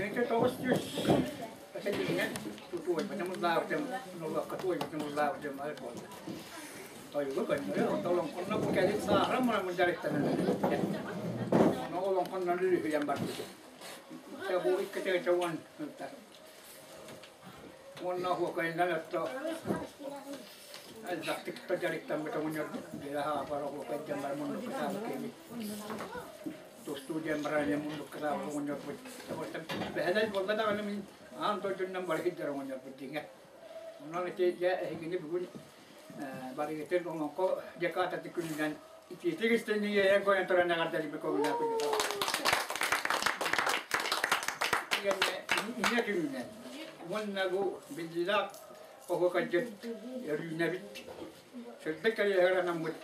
1900 этигинэн туойбатым ыллаабытым, нолуокка туойбутум ыллаабытым ар буолла. Тойугу көннөрү, онто олоҥхонно бу кэлин сааһыран бараммын дьарыктанан эрэбин. Ону олоҥхоннон үлүһүйэн барбытым. Бу 2 10 сылтар. Уонна оһуокайынан өттө элбэхтик дьарыктаммыт оҕонньорбут. Биирэ хаапар оһуокай диэн бар муннукка таабыт киһи. Тустуу диэн баран муннукка таабыт оҕонньорбут. Бэһэлэй буолла даҕаны мин аан дойдунан бары сылдьар оҕонньорбут дьиҥэ. Онон ити дьэ эһигини бүгүн барыгытын олоҥхо декадатын күнүнэн итиитик истиҥник иэйэн көрөн туран эҕэрдэлиибит көҥүллээх Ийэ күнүнэн уонна бу биллиилээх оһуокайдьыт Өрүүнэбит сырдык кэриэһигэр анаммыт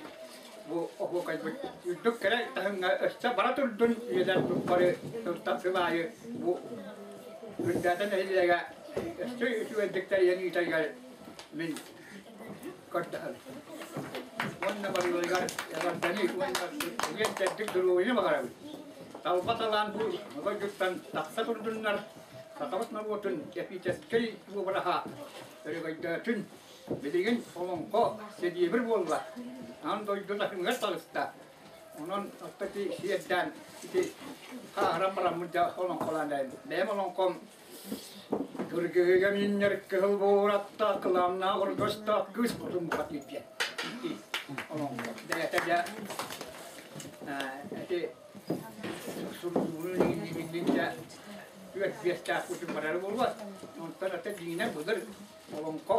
бу оһуокайбыт үрдүк кэрэ таһымҥа өссө бара турдун үйэлэр бары сылтан сыл аайы бу үрдээтэ нэһилиэгэ өссө үчүгэйдик тэрийэн ыытарыгар мин көрдөһөбүн. Уонна барыларыгар эҕэрдэни уонна үгэн чэбдик доруобуйаны баҕарабын. Талба талаан бу дойдуттан тахса турдуннар, сахабыт норуотун эпическэй уобараһа өрөгөйдөөтүн, билигин олоҥхо сэдиэбир буолла, аан дойду таһымыгар таҕыста. Онон оттон ити сиэрдээн ити хааһыран бараммын дьэ олоҥхолоон эрэбин. Бэйэм олоҥхом Кыргыһыыга миннэр кыһыл буураттаах, кылааннаах оргостоох кыыс хотун бухатыыр диэн олоҥхо. Бэйэтэ дьэ ити суруйууну иҥнибиннин дьэ түөрт биэстээх кутун барара буолуо. Онтон ата дьиҥинэн былыр олоҥхо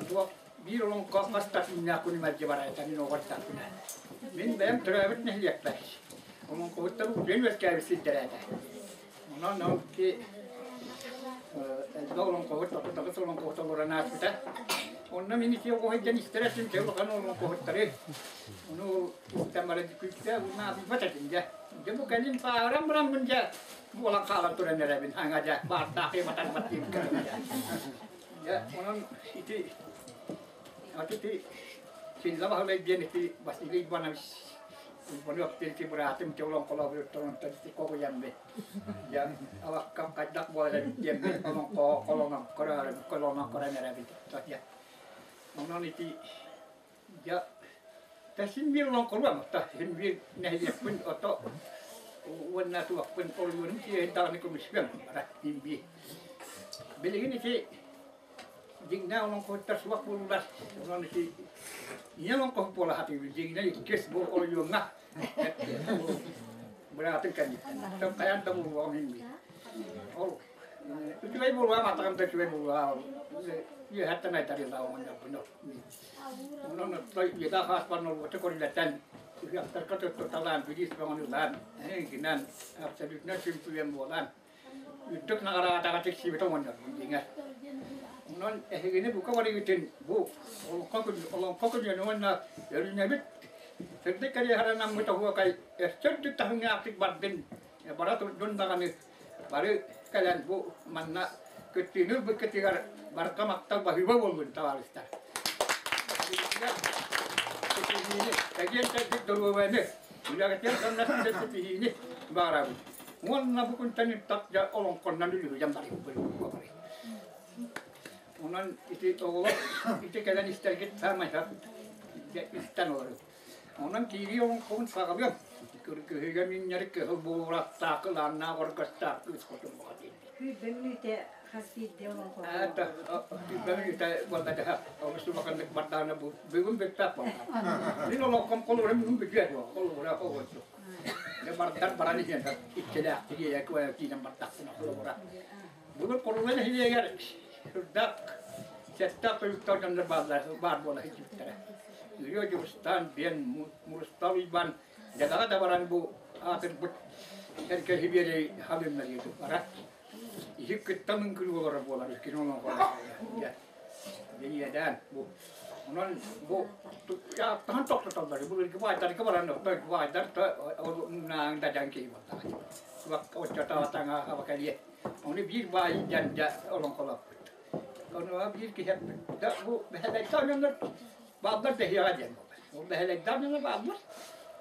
туох биир олоҥхо хас да күннээх күнү мэлдьи барар мин оҕо эрдэхпинэ. Мин бэйэм төрөөбүт нэһилиэкпэр олоҥхоһуттар утуйан үөскээбит сирдэрэ этэ. Онон ол ки элбэх олоҥхоһут, тохтоҕус олоҥхоһут олорон ааспыта. Онно мин ити оҕоһойдон истэр этим, дьэ улахан олоҥхоһуттары. Ону истэн баран күлтэ, наадыйбат этим дьэ. Дьэ бу кэлин сааһыран бараммын дьэ, буолан хаалан туран эрэбин, аҥа дьэ, баартаахый батарбат диэн көрөн дьэ. Дьэ, онон ити ити Силла Баһылай диэн ити Василий Иванович Иванов диэн ити быраатым ити олоҥхолообуттан онтон ити коҕуйаммын дьэ алаккам хайдах буолар эбит диэммин олоҥхоҕо холонон көрөөрү холонон көрөн эрэбин дьэ онон ити дьэ син биир олоҥхолуом ото син биир нэһилиэкпин ото уонна туохпун оройуонум сиэһин даҕаны көмүскүөм бара син биир билигин ити дьиҥнээх олоҥхоһуттар суох буоллулар. Онон ити ийэ олоҥхоһут буола сатыыбын. Дьиҥинэн иккис бу оройуоҥҥа быраатым кэнниттэн. Оттон хайаан да буолуоҕум иһин дии. Ол үчүгэй буолуоҕа, атаҕым да үчүгэй буолуоҕа. Үөһэттэн айдарыылаах оҕонньорбун. Онон оттон үйэлээх ааспар норуоту көрүлэтэн, ыһыахтарга туттуталаан, билиис бөҕөнү ылан, эһигинэн абсолютно чемпион буолан, үрдүк наҕараадаҕа тиксибит оҕонньорбун дьиҥэр. Онон эһигини бука барыгытын бу олоҥхо күн олоҥхо күнүн уонна Өрүнэбит сырдык кэриэһэрэнаммыт оһуокай өссө үрдүк таһымнаахтык бардын, бара турдун даҕаны бары кэлэн бу манна кыттыыны ылбыккытыгар барҕа махтал баһыыба буоллун, табаарыстар. Ситиһиини, чэгиэн чэбдик доруобуйаны, үлэҕитигэр хамнастыыр ситиһиини баҕарабын. Уонна бу күнтэн ыттах дьэ олоҥхоннон үлүһүйэн барыахпын. Онон ити оҕолор ити кэлэн истэргит саамай дьэ истэн олорун. Онон киирии олоҥхобун саҕалыам. Кыргыһыыга минньэр кыһыл буураттаах, кылааннаах оргастаах кыыс хотун бухатыыр. Күүрбэ мүнүүтэ хас биирдии олоҥхо Күүрбэ мүнүүтэ буолбатаха. Олус улаханнык бардаҕына бүгүн бүппэт буолла. Мин олоҥхом холура бүгүн бүтүө дуо? Холура оҕурдук. Дьэ бардар баран иһэн иккилээх тириэйэ куойа киирэн бардахпына холобура. Бүгүн Хорула нэһилиэгэр сүрдээх сэттээх тойуктар дьоннор бааллар баар буола сылдьыбыттара. Ырыа Дьулустаан диэн Мурустал Уйбаан дьадаҕа да баран бу аатырбыт Сэргэһи биэрэй халыҥнарыйа бара. Иһик кытта мыҥкыр олоро буолар кини олоҥхолоро. Дьэ бу. Онон бу таһан тохтотоллор. Былыргы баайдарга баран баайдар ол да дьаҥ киһи буоллаҕа. Оччотооҕу таҥа абакалиэ. Ону биир баай дьэн дьэ олоҥхолоппут. Ону биир киһи да бу бэһэлэйдээх дьоннор бааллар дэһиэҕэ диэн буолар. Ол бэһэлэйдээх дьоннор бааллар.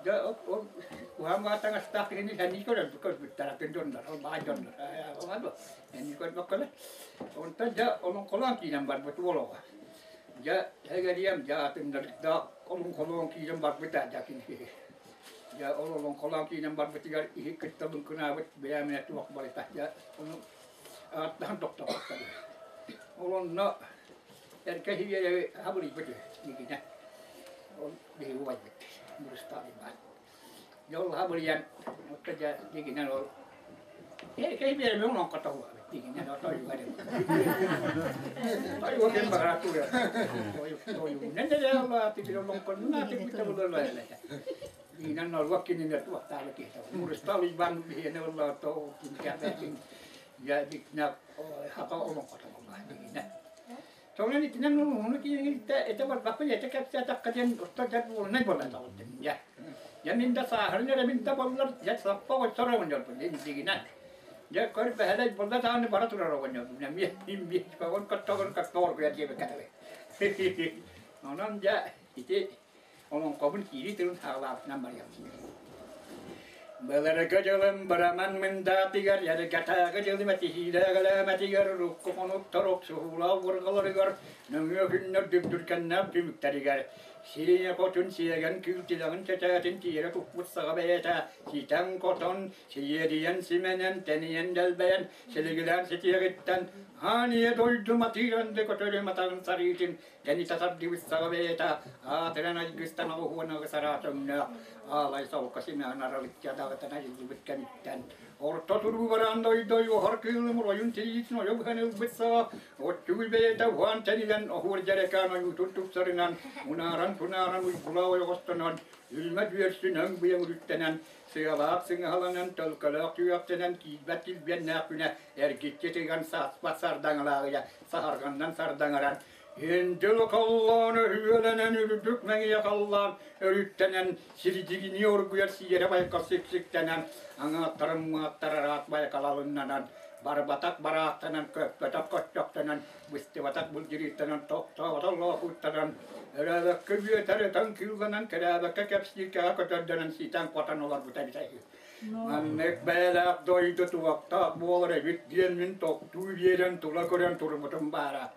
Дьэ ол куһаҕан баҕа таҥастаах киһини сэнии көрөр көрбүттэр атын дьоннор, ол баай дьоннор. Ол сэнии көрбөккөлөр. Онтон дьэ олоҥхолоон киирэн барбыт уол оҕо. Дьэ эгэриэм дьэ атыннардаах олоҥхолоон киирэн барбыта дьэ кини киһи. Дьэ ол олоҥхолоон киирэн барбытыгар иһи кытта лыҥкынаабыт бэйэм туох барыта дьэ ону ааттаһан тохтоппуттар. Ол онно эргэ иһиэри хабырыйбыт үһү Ол биһиги убайбыт Мурустаал Иван. Дьэ ол хабырыйан отто дьэ дигинэн ол киһи биэрэми олоҥхо тоһуабыт дигинэн тойуга деп. Тойуга ким баҕара туруйа. Тойугунан да алла тигир олоҥхонун аатырбыта булар Дигинэн норуот кинилэр туохтаабыт киһитэ. Мурустаал Иван биһиэнэ болла то киникэ дьэ дикнэ хака олоҥхото болла дигинэн. Тоҕо итинэн уһуну киэҥ этэ барбаппын этэ кэпсээтэххэ диэн орто дьэ буолунай буолан таҕыстым дьэ. Дьэ мин да сааһырын эрэ мин да буоллар дьэ саппа оҕоччор оҕонньорбун индигинэн. Дьэ көр бэһэлэй буолла даҕаны бара турар оҕонньорбун эмиэ имбиэ көҕүн көттөҕүн көттө оргуйар диэбиккэ дылы. Онон дьэ ити олоҥхобун киирии тылын саҕалаабытынан барыам. Былыргы дьылым быраман мындаатыгар, эргэтээҕи дьылым этиһиилээҕэлээмэтигэр, урукку хонуктар охсуһуулаах уорҕаларыгар, нөҥүө күннэр дүбдүргэннээх түмүктэригэр, сирине хотун сиэгэн кыыл тилэҕин чэчээтин тиэрэ туппут саҕа бэйэтэ ситэн-хотон, сириэдийэн симэнэн, тэнийэн дэлбэйэн, силигилээн ситиэҕиттэн, аан ийэ дойду матыыран да көтөрүм атаҕын сарыытын Кэнитэ тардыбыт саҕа бэйэтэ аатыран айгыстан оҕуһуон аҕыс араас өҥнөөх аалай солко симэҕин аралыччы адаҕытан айыллыбыт кэмиттэн орто туруу бараан дойдой оһор кыылым оройун тириитин ойо быһан ылбыт саҕа оччугуй бэйэтэ уһаан тэнийэн оһуор дьэрэкээн ойуутун тупсарынан унааран-тунааран уйгулаа ойоҕостонон үрүмэ дүөрсүн өҥ быйаҥ үрүттэнэн сыалаах сыҥаһаланан төлкөлөөх түгэхтэнэн киирбэт килбиэннээх күнэ эргиччи тыган сааспат сардаҥалааҕыйа саһарҕаннан сардаҥаран Индил халлаан өһүөлэнэн үрдүк мэҥийэ халлаан өрүттэнэн сирдьигинии оргуйар сиэрэ байка сиксиктэнэн аҥааттарын муҥааттар араат байкалалыннанан барбатах бараахтанан көппөтөх көччөхтөнөн быстыбатах былдьырыыттанан тохтооботох лоокууттанан өрөөбөккө үөтэр өтөн кыылланан кэрээбэккэ кэпсииркэҕэ көтөрдөнөн ситэн-хотон олорбута эбитэ үһү. Маннык бэйэлээх дойду туохтаах буолар эбит диэн мин тохтуу биэрэн тула көрөн турбутум баара.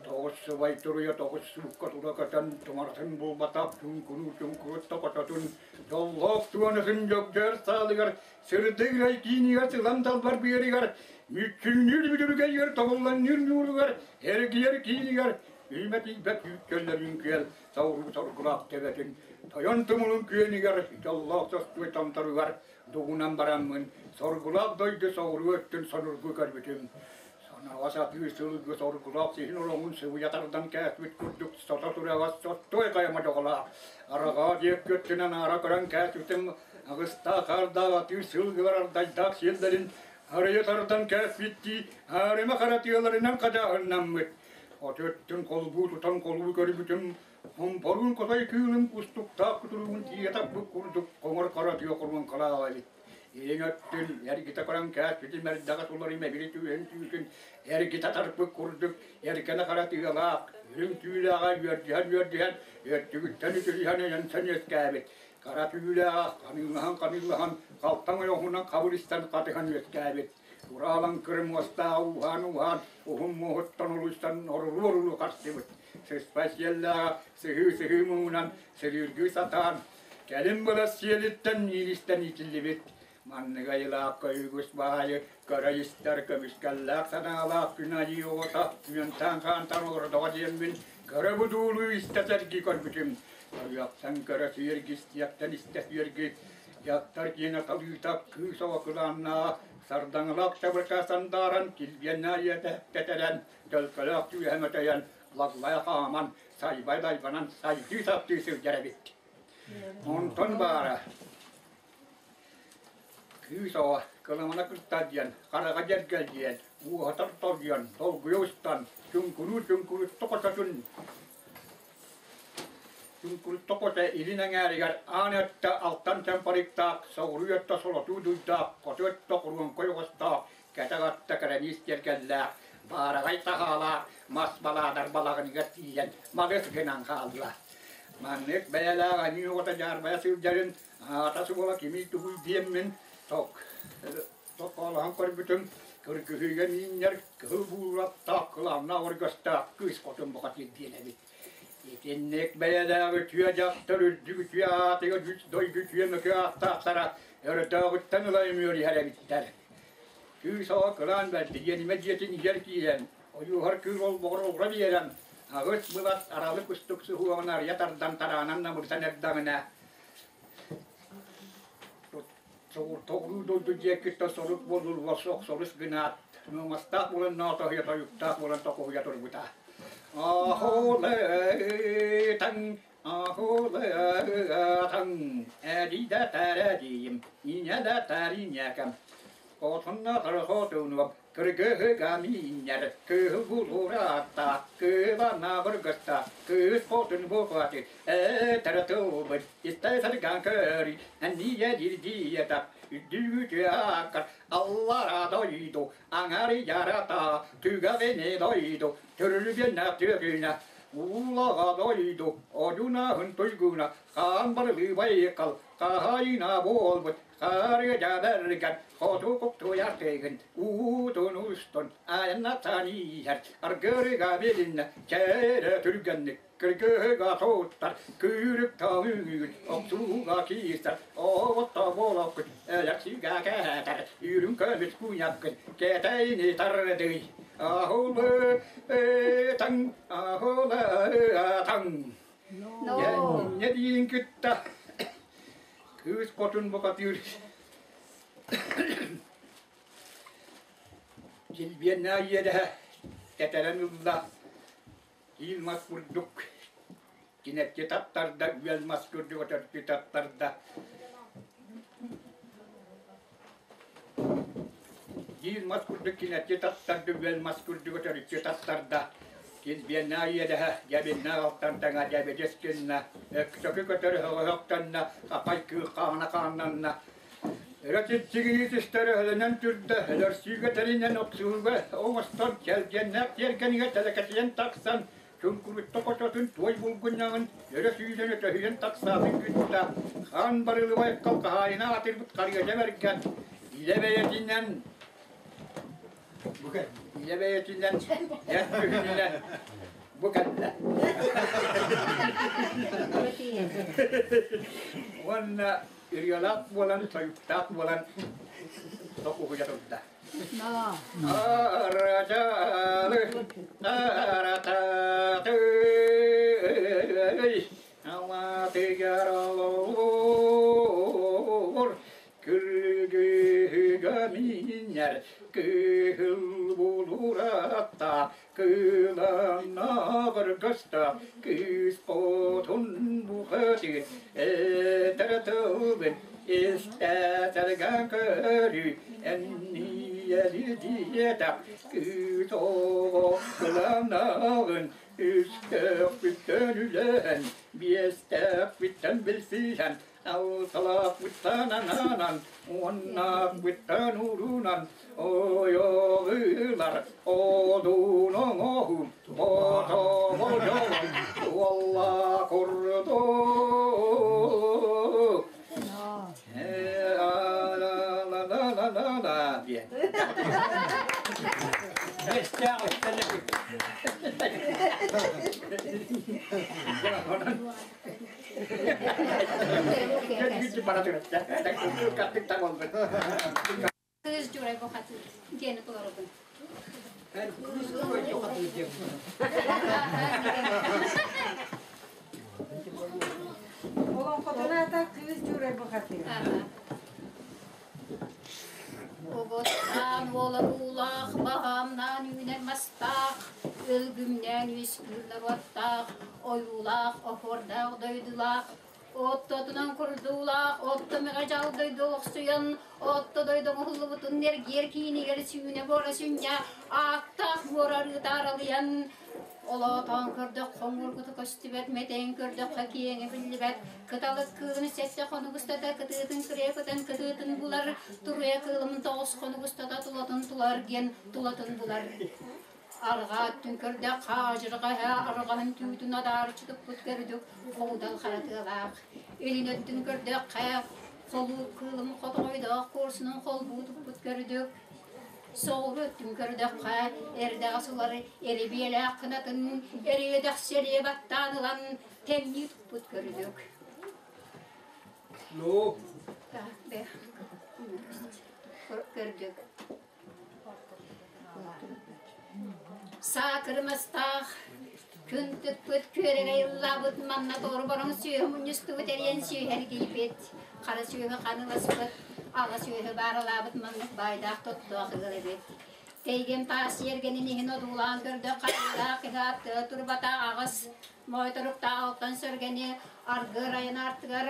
Тоҕус субай туруйа тоҕус суукка тула көтөн тумарытын булбатах чуҥкунуу чуҥкурутта кототун дьоллоох туонатын дьөгдьөр саалыгар сырдык ырай киинигэр сылам далбар быарыгар мүччүҥнүүр бүдүргэйигэр тобулланныыр ньууругар эргийэр киинигэр үүмэ тиийбэт үүккэллэр үҥкүөл соҕуруу соргулаах төбөтүн тойон тумулун күөнүгэр дьоллоох состуой томторугар дугунан бараммын соргулаах дойду соҕуруу өттүн сонургу көрбүтүм. Соноҕос атыы сылгы соргулаах сиһин олоҥун сыбыйа тардан кээспит курдук сото тураҕас соттой хайама дьоҕолоох араҕаа диэки өттүнэн аара көрөн кээспитим аҕыстаах ардаах атыы сылгылар ардайдаах сиэллэрин арыйа тардан кээспиттии аарыма хара тыаларынан хадьааһыннаммыт От өттүн холбуу тутан холуу көрбүтүм, хомпоруун хотой кыылым кустуктаах кутуругун тиийэ таппыт курдук хоҥор хара тыа хоруоҥкалаах эбит. Илин өттүн эргитэ көрөн кээспитим эрдэҕэс уларым эбили түһэн түүтүн эргитэ тарпыт курдук эргэнэ хара тыалаах, үрүҥ түүлээҕэ үөрдүһэн-үөрдүһэн өттүгүттэн үтүрүһэн өйөнсөн үөскээбит. Хара түүлээҕэ ханыылаһан-ханыылаһан халтаҥ ойоҕунан хабырыстан хатыһан үөскээбит. Ураалаҥ кырымуостаах ууһаан-ууһаан уһун муоһуттан олуйсан орулуу-орулуу харсыбыт. Сыспай сиэллээҕэ сыһыы-сыһыы муҥунан сырыыргыы сатаан, кэлин былас сиэлиттэн иилистэн иитиллибит. Маннык айылаахха үгүс баайы көрө-истэр көмүскэллээх санаалаах күн айыы оҕото үөнтэн-хаантан олордоҕо диэммин көрө будуулуу истэ сэргии көрбүтүм. Көрүөхтэн көрө сиэргистиэхтэн истэ сиэрги Дьахтар киэнэ талыыта кыыс оҕо кылааннааҕа сардаҥалаах чабырка сандааран килбиэннээх ийэтэ тэтэрэн, төлкөлөөх түөһэ мөтөйөн, лаглайа хааман, сайбай дайбанан сайдыы саптыы сылдьар эбит. Онтон баара кыыс оҕо кыламана кырта диэн, хараҕа дьэргэлдьийэн, уоһатар толуйан, долгуйа устан, чуҥкунуу-чуҥкунуу токототун Токото илин эҥээригэр аан өттө алтан чампарыктаах, соҕуруу өттө солотуу дуйдаах, хоту өттө хоруоҥкой оҕостоох, кэтэх өттө кэрэниис тиэргэллээх, баараҕай таһаалаах мас балаадар балаҕаныгар тиийэн малыс гынан хаалла. Маннык бэйэлээх аньыы оҕото дьаарбайа сылдьарын Аата суола кимий тугуй диэммин ток токоолоһон көрбүтүм, кыргыһыыга миинньэр кыһыл буулаттаах кылааннаах оргастаах кыыс хотун бухатыыр диэн эбит. Итинник бэйэлээх үтүө дьахтар үрдүк үтүө аатыгар үс дойду үтүө мөкү ааттаахтара өрдөөҕүттэн ыла үмүөрүһэр эбиттэр. Кыыс оҕо кылаан бэрди иэнимэ дьиэтин иһэр киирэн, ойууһар кыыл олбоҕор олоро биэрэн, аҕыс былас аралы кустук суһуоҕун арыйа тардан тараанан намырсан эрдэҕинэ, Соҕуруу дойду диэкиттэн сорук буолуллуо суох сорус гынаат, нуомастаах буолан ноотоһуйа тойуктаах буолан токуһуйа турбута. Ахулытаҥ, ахулытаҥ, эдиидэ тээрэ диим, иинэ да тээриинньээкэм. Хотунна хотунуом, Кыргыһыга миинньэр, кыһыл булуурата, кыылана быргыста, кыыс хотун буолбаты, этэрэ тылбыт, истэ сарган көрүй, энниэ дирдиета, үрдүгүтү аккар, аллара дойду, аҥары ярата, түгэҕини дойду, төрүлүгэнэ түөгүнэ, уулаҕа дойду, одьунаһын туйгуна, хаан барылыы байкал, хаһайына буолбут, Харыйа бэргэн, хоту куктуйар тыгын, уутун устун, айаннатан иһэр, аргырыга билиннэ, чээрэ түргэнник, кыргыһыга туттар, күүрүк таҥыыр, охсууга киирсэр, оҕотто буолоккут, элэксигэ кээтэр, үрүҥ көмүс куйаккын, кэтэйини тардый. Ахулы таҥ, ахулы таҥ. Дьэ, диин кытта Кыыс хотун бухатыыр Дьилбиэннээх иэдэһэ тэтэрэн ылла, киил мас курдук кинэччи таптарда, үөл мас курдук өтөрчү таптарда. Киил мас курдук кинэччи таптарда, үөл мас курдук өтөрүччү таптарда. Килбиэннээх иэдэһэ дьэбиннээх алтан таҥа дьэбидис гынна, өксөкү көтөр өһөҕө-өһөхтөннө, хапай кыыл хаана хааннанна. Өрө чиччигинии түстэр өһөлөнөн түрдэ, өлөрсүүгэ тэринэн охсуһууга оҥостон, чэлгиэннээх тиэргэнигэр тэлэкэтийэн тахсан, чуҥкурутта хочотун туой булгунньаҕын өрө сүүрэн өтөһүйэн тахсаатын кытта, хаан барылыбай халхаһаайына аатырбыт харыйа бэргэн, илэ бэйэтинэн Бу илэ бэйэтинэн эр күһүнүнэн бу кэллэ. Уонна ырыалаах буолан, тойуктаах буолан токуһуйа турда. Араталы, арататы, алатыгар олоор, Күргүһүгэ миинньэр кыһыл булуратта, кыланнаҕар көстө, кыыс хотун бухатыыр, этэр тылын истэтэргэ көрүү, энниэли диэтэх, кыыс оҕо кыланаҕын, үстэхпиттэн үлэһэн, биэстэхпиттэн билсиһэн, Алталаахпыттан анаанан, уоннаахпыттан уруунан, ойоҕулар одуун оҥоһун, ботоҕо дьолун уолла курдук. Ла-ла-ла-ла-ла диэн. Бэстээх Кыыс Дьурай бухатыыр диэни толоробун. Олоҥхотун аата Кыыс Дьурай бухатыыр. Оҕоттаан уоларуулаах, баһаамнаан үүнэр мастаах, өлгүмнээн үөскүүр норуоттаах, ойуулаах, оһуордаах дойдулаах, оттотунан курдуулаах, отто мэҕэ-дьал дойду олохсуйан, отто дойду оҥоһуллубутун нэргиэр киинигэр сүүнэ буора сүнньэ, ааттаах муора арыыта аралыйан, Олоотоон көрдөххө уҥуоргута көстүбэт, мэтэйин көрдөххө киэҥэ биллибэт, кыталык кыылын сэттэ хонук устата кытыытын кырыйа көтөн кытыытын булар, туруйа кыылын 9 хонук устата тулатын тулар диэн тулатын булар. Арҕаа өттүн көрдөххө адьырҕа эһэ арҕаһын түүтүн адаарыччы туппут көрдүк, оҕудал хара тыалаах. Илин өттүн көрдөххө, холуур кыылын хотоҕойдоох куорсунун холбуу туппут көрдүк. Соҕуруу өттүн көрдөххө, эрдэҕэс улар эрибиэлээх кынатын эриэдэхсиэлиэ баттаан ылан тэҥнии туппут көрдүк. Ну? Көрдүк. Саакырымастаах күн тыкпыт күөрэгэй ыллаабыт манна туору бороҥ сүөһү мунньустубут эриэн сүөһү эргийбит хара сүөһү ханыыласпыт аҕа сүөһү бааралаабыт маннык баайдаах тоттоох ыал эбит Тэйгэн таас сиэргэнин иһин одуулаан көрдөх харыылаах киһи аттыга турбата аҕыс моойторуктаах алтан сөргэни аргыар айан артыгар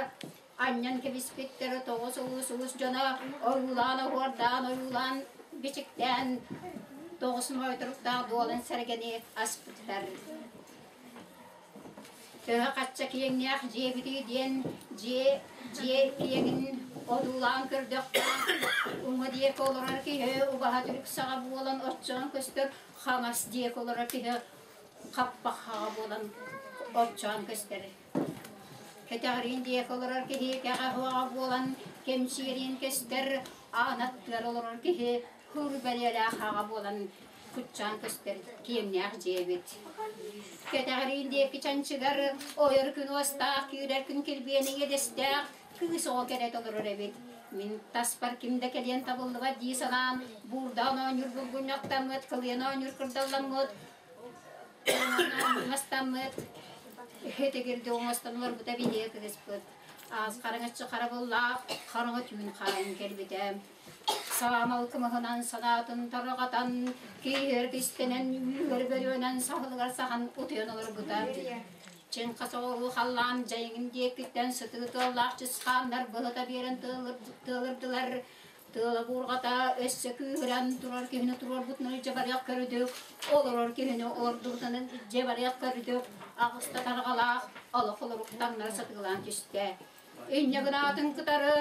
анньан кэбиспиттэр тоҕус улуус улус дьоно ойуулаан оһуордаан ойуулаан бичиктээн тоҕус моойторуктаах дуолан сэргэни аспыттар төһө хачча киэҥнээх дьиэбитий диэн дьиэ дьиэ киэҥин одуулаан көрдөххө уҥа диэки олорор киһи убаһа түрүк саҕа буолан оччоон көстөр хаҥас диэки олорор киһи хаппах хаҕа буолан оччоон көстөр Кэтэҕириин диэки олорор киһи кэҕэ уоҕа буолан кэмсиэриин кэстэр, аан аттыгар олорор киһи кур бэлиэлээх аҕа буолан куччаан көстөр киэҥнээх дьиэ эбит. Кэтэҕириин диэки чанчыгар ойор күн уостаах, киирэр күн килбиэнэ иэдэстээх кыыс оҕо кэрэ толорор эбит. Мин таспар ким да кэлиэн табыллыбат дии санаан, буурдаан оонньуур булгунньахтаммыт, кылыйан оонньуур кырдалламмыт, Мастаммыт, этигирди оҥостон олорбута биһиги кыыспыт. Аас хараҥаччы харабыллаах хараҥа түүн хаайан кэлбитэ. Саамал кымыһынан санаатын тарҕатан, кииһэр кистэнэн, үүгэр бөрүөнэн саһылыгар сахан утуйан олорбута. Чыҥха соҕуруу халлаан дьайыҥын диэкиттэн сытыы тыаллаах чысхааннар быһыта биэрэн тыалырдылар. Тыала буурҕата өссө күүһүрэн турар киһини туруорбутунан илдьэ барыах көрүдүк, олорор киһини олордубутунан илдьэ барыах көрүдүк, аҕыста тарҕалаах олох олорук таҥнары сатыылаан түстэ. Инньэ гынаатын кытары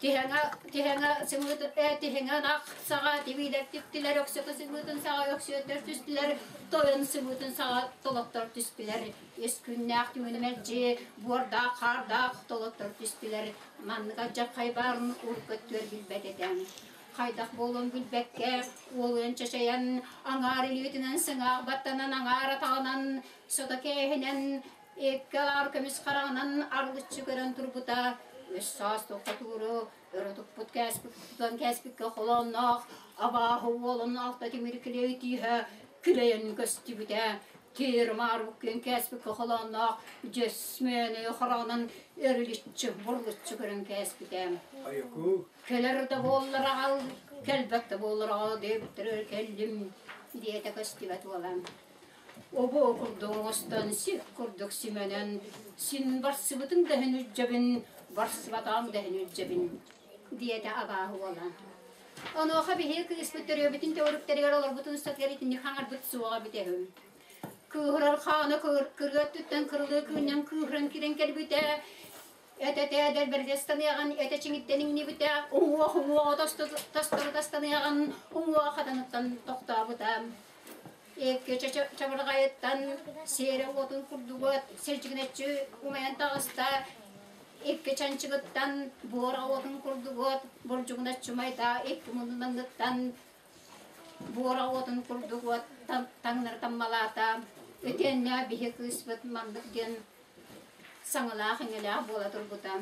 тиһэҥэ тиһэҥэ сымыытын ээ тиһэҥэ ынах саҕа тибиилэр типтилэр, өксөкө сымыытын саҕа өксүөттэр түстүлэр, тойон сымыытын саҕа толоттор түстүлэр. Үс күннээх түүнү мэлдьи буордаах хаардаах толоттор түстүлэр. Маннык алдьархай баарын урукку өттүгэр билбэт этэ. Хайдах буолуон билбэккэ, уолуйан чачайан, аҥаар илиитинэн сыҥаах баттанан, аҥаар атаҕынан, сото кээһинэн, икки алаар көмүс хараҕынан арылыччы көрөн турбута. Үс саас тохтотууру өрө туппут кээспит тутан кээспиккэ холоонноох абааһы уолун алта тимир килиэй тииһэ күлэйэн көстүбүтэ. Тиэр-маар күн кээспиккэ холоонноох дьэсмэни хараҕынан эриличчи, бурлуччу көрөн кээспитэ. Айыкуу. Кэлэр да буоллар аҕал, кэлбэт да буоллар аҕал диэбиттэригэр кэллим, диэтэ көстүбэт уолан. Обо курдук оҥостон, сих курдук симэнэн, син барсыбытыҥ да иһин үддьэбин, барсыбатаҕыҥ да иһин үддьэбин, диэтэ абааһы уола. Онуоха биһиги кыыспыт төрүөбүтүн төгүрүктэригэр олорбутун устатыгар итинник хаҥарбыт суоҕа эбитэ үһү. Кыыһырар хаана кырыа өттүттэн кырылыы кыынньан кыыһыран киирэн кэлбитэ, этэ-этэ дэлбэритэ ыстаныаҕын, этэ чиҥиттэн иҥнибитэ, уҥуох уҥуоҕа тостору тастаныаҕын, уҥуоҕа хатаныттан тохтообута. Икки чабырҕайыттан сиэрэ уотун курдуга сирдьигинэччи умайан таҕыста, икки чанчыгыттан буор уотун курдугуот бурдьугуна чумайда икки муннуттан буора уотун курдугуот таҥнары таммалаата итиэннэ биһи кыыспыт маннык диэн саҥалаах-иҥэлээх буола турбута.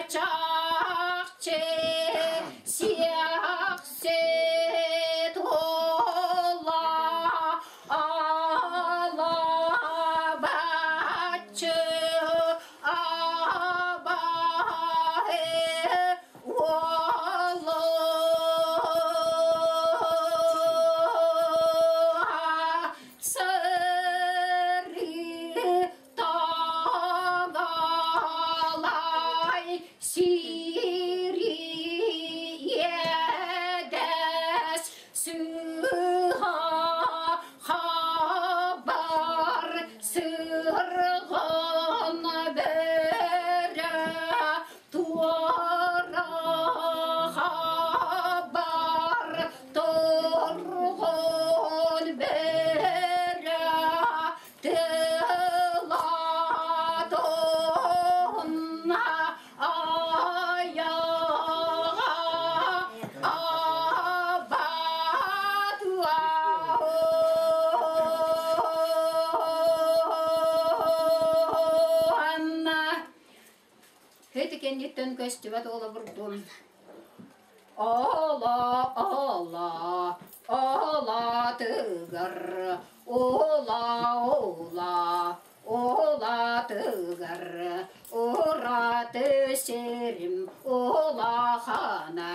Чахчы сиахсет кэнниттэн көстүбэт олобурдум. Ола, ола, олатыгар, ола, ола, олатыгар, ураты сирим улахана,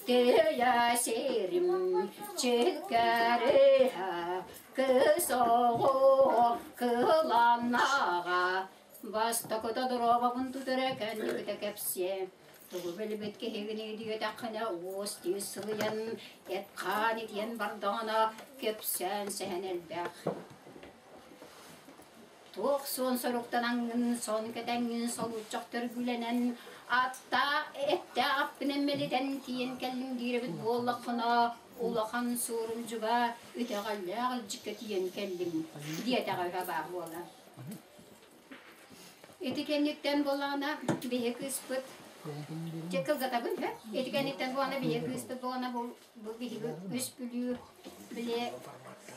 тыйа сирим чиккэриһэ, кыс оҕо кыланаҕа Бастакыта доруобабын тутара кэнникитэ кэпсиэ. Тугу билбит киһигини диэтэххинэ уос тиис сылыйан, эт-хаан итийэн бардаҕына кэпсээн сэһэн элбэх. Туох суон соруктанаҥҥын, сон кэтэҥҥин солууччах төргүлэнэн, аттаах эттээх аппынан мэлитэн тиийэн кэллим диир эбит буоллаххына, улахан суорумдьуга итэҕэллээх илдьиккэ тиийэн кэллим диэтэҕэ үһэ баар буолар. Ити кэнниттэн буоллаҕына биһи кыыспыт дьэ кылгатабын да ити кэнниттэн буоллаҕына биһи кыыспыт буоллаҕына бу биһиги үс Бүлүү били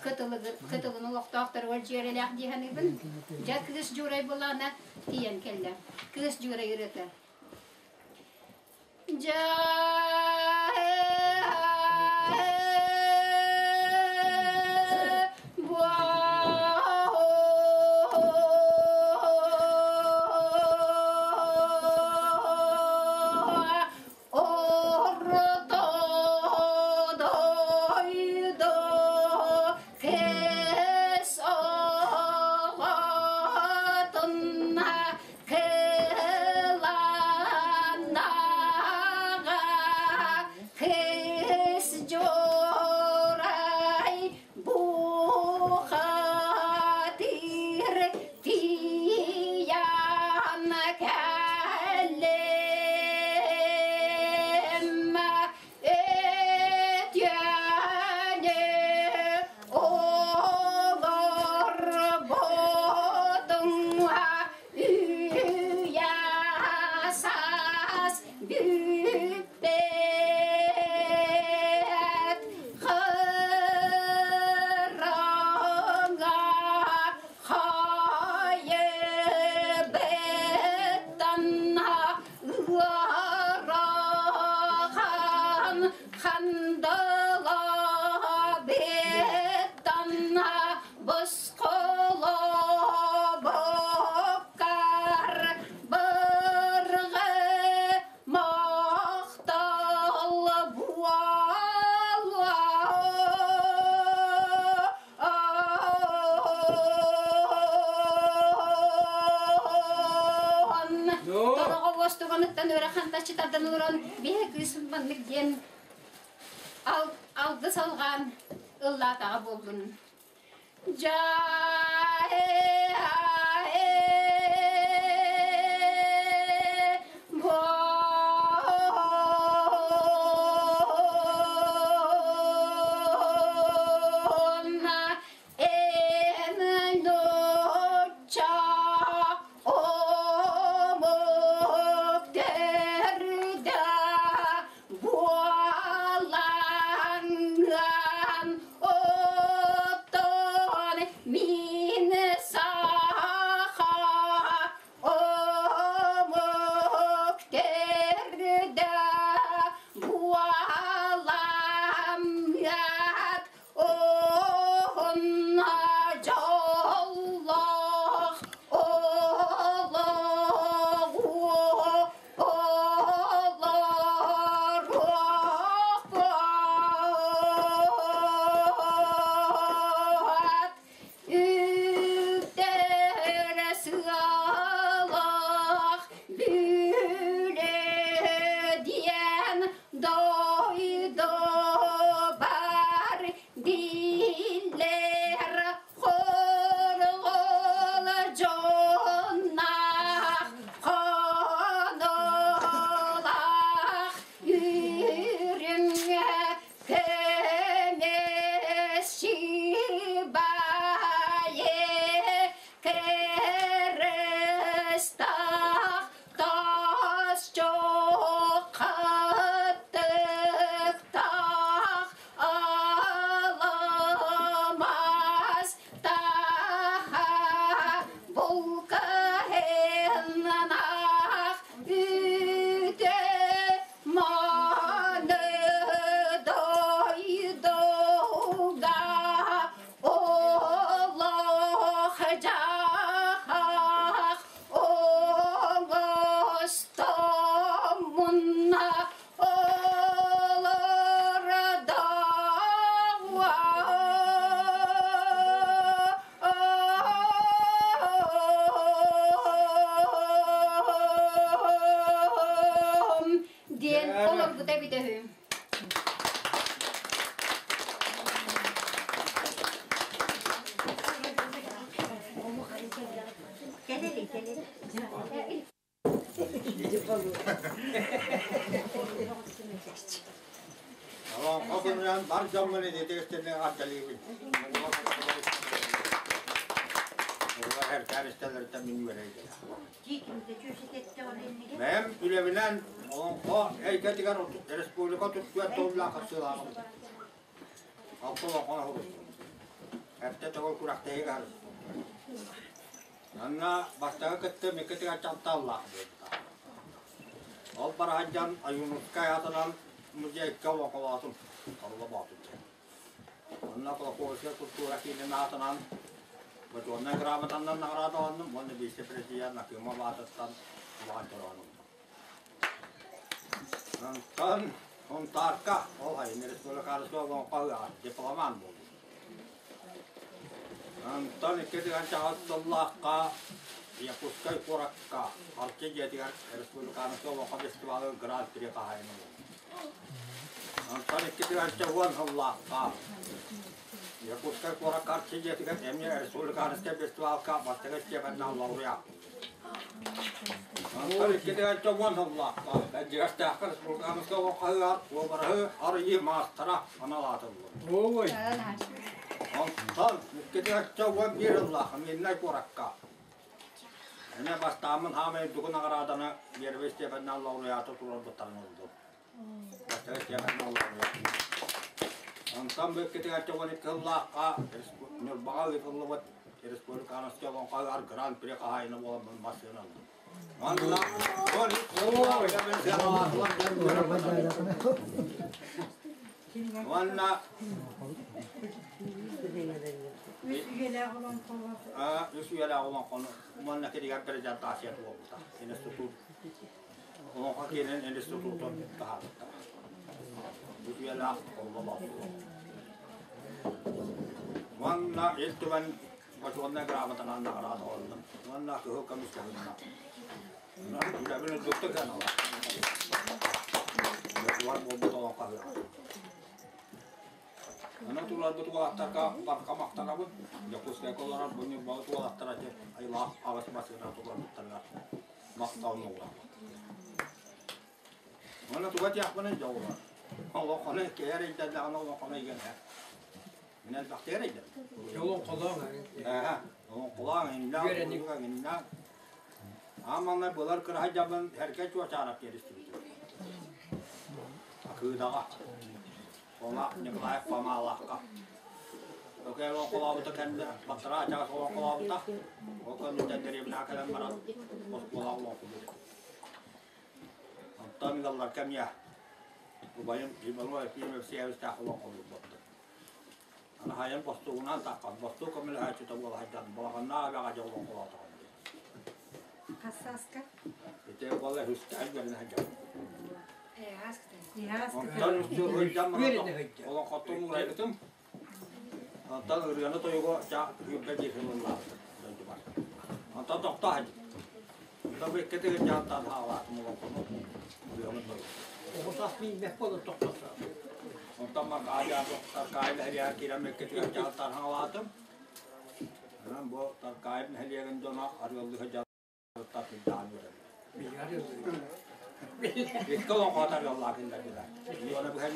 кытылыгы кытылын олохтоохторугар дьүөрэлээх дии саныыбын. Дьэ кыыс Дьуурай буоллаҕына тиийэн кэллэ. Кыыс Дьуурай ырыата. Дьэ Орто дойду кэс оҕотун кыланаҕа кыс дьуорай бухатыр тиийэн кэллим Этиэни олорбутуҥ үйэ саас бүппэт хараҥа хайыбыттан ыарахан хандалабыттан босхолобоккар быргы махтал буола. Тороҕо уостуганыттан ыарахан таччытардан олорон биһи кыысым маннык диэн алгыс алҕаан ыллаатаҕа буоллун. Буолаҥҥан оттон мин Олоҥхо күнүнэн бар дьоммун идэтигистэринэн эҕэрдэлиибин. Эркээн истэллэриттэн мин үөрэйдим. Бэйэм үлэбинэн олоҥхо эйгэтигэр республика түспүөт тыллаах хапсыылааҕым. Алта олоҥхону суруйдум. Эрдэ төгүл күрэхтэһиигэ сырыттым. Манна бастакы кыттыым иккитигэр чалтааллаах буолбута. Ол бара сылдьан Ойуунускай аатынан музейга олоҥхолоотум, Хорула Боотур диэн. Онно Кулаковскай культура киинин аатынан Бочуоннай грамотаннан наҕараадаланным уонна вице-президент Накыымов аатыттан улахан чороон ыллым. Онтон Сунтаарка ол сайын республиканскай олоҥхо ыһыаҕар дипломант буолбутум. Онтон 2 сыллаахха Якутскай куоракка Арчы дьиэтигэр республиканскай олоҥхо фестивалыгар гран-при хаһаайына буолбут. Онтон 2010 сыллаахха Якутскай куоракка Арчы дьиэтигэр эмиэ республиканскай фестивалга бастакы степеннээх лауреат. Онтон 2010 сыллаахха Бэрдьигэстээххэ республиканскай олоҥхо ыһыаҕар уобараһы арыйыы маастара анал аатыллыбыт. Онтон 2011 сыллаах Мирнэй куоракка эмиэ бастааммын хаамай үрдүкү наҕарааданы первый степеннээх лауреаты туруорбуттарын ыллым. Бастакы степеннээх лауреат. Онтон бу 2012 сыллаахха Ньурбаҕа ыытыллыбыт республиканскай олоҥхо ыһар гран-при хаһаайына буоламмын массыына ыллым. Манна Уонна Үс үйэлээх олоҥхолор. Үс үйэлээх олоҥхону уонна кинигэр презентация буолбута. Институт олоҥхо киинин институтун таһаарбыттара. Үс үйэлээх олоҥхо. Уонна Ил Түмэн бочуоннай грамотанан наҕараадаланным. Уонна кыһыл көмүс көһүннэ. Үлэбин үрдүктүк сыаналаах. Улар буолбут олоҥхо ыһыаҕа. Онон туларбыт уолаттарга барха махтанабын. Дьокуускайга олорор бу Ньурбабыт уолаттара ити айылаах аҕыс массыына туларбыттарыгар махталын уурабыт. Уонна туга этиэхпинэй дьэ олор. Олоҥхону киһи эрэйдэннэҕинэ олоҥхону игэнэ. Мин элбэхтик эрэйдэнним. Олоҥхолоон. Ээ, олоҥхолоон, иҥнээх, иҥнээх. Аан маҥнай былыр кыраһа дьабын Эргэ Чуочаарап диэристибитим. Акыыдаҕа. Фома Николаев Фомалаахха. Өкөө олоҥхолообута кэннэ балтараа чаас олоҥхолообута. Ол кэнниттэн дэриэбинэҕэ кэлэн баран оскуолаҕа олоҥхолуур. Онтон ыалларга эмиэ убайым Иванов Ефим Евсеевичтээх олоҥхолуур буолбут. Аны хайан бостуугунан таххан, бостуук көмөлөһөөччүтэ буола сылдьан балаҕаннаах эбэҕэ дьэ олоҥхолоотоҕум дии. Хас сааска? Ити буола үһүстээн үөрэнэ сылдьабын. Иһааскыта. Онтон үстүү сылдьан баран олоҥхоттон уурайбытым. Онтон ырыаны тойугу дьа сүүрбэ биир сыл ыллаабытым дойдубар. Онтон тохтоо сылдьыбытым. Онтон бу икки тыһыынчаттан саҕалаатым олоҥхону ырыаны тойугу. Оҕо саас мииннэх буолан тохтоото. Онтон Маркаайа Таркаайы нэһилиэгэр киирэн икки тыһыынчаттан саҕалаатым. Онон бу Таркаайы нэһилиэгин дьоно арыаллыы сылдьарыттан сылдьаан үөрэбит. Икки олоҥхо арыаллаах киллэрдилэр. Уона быһан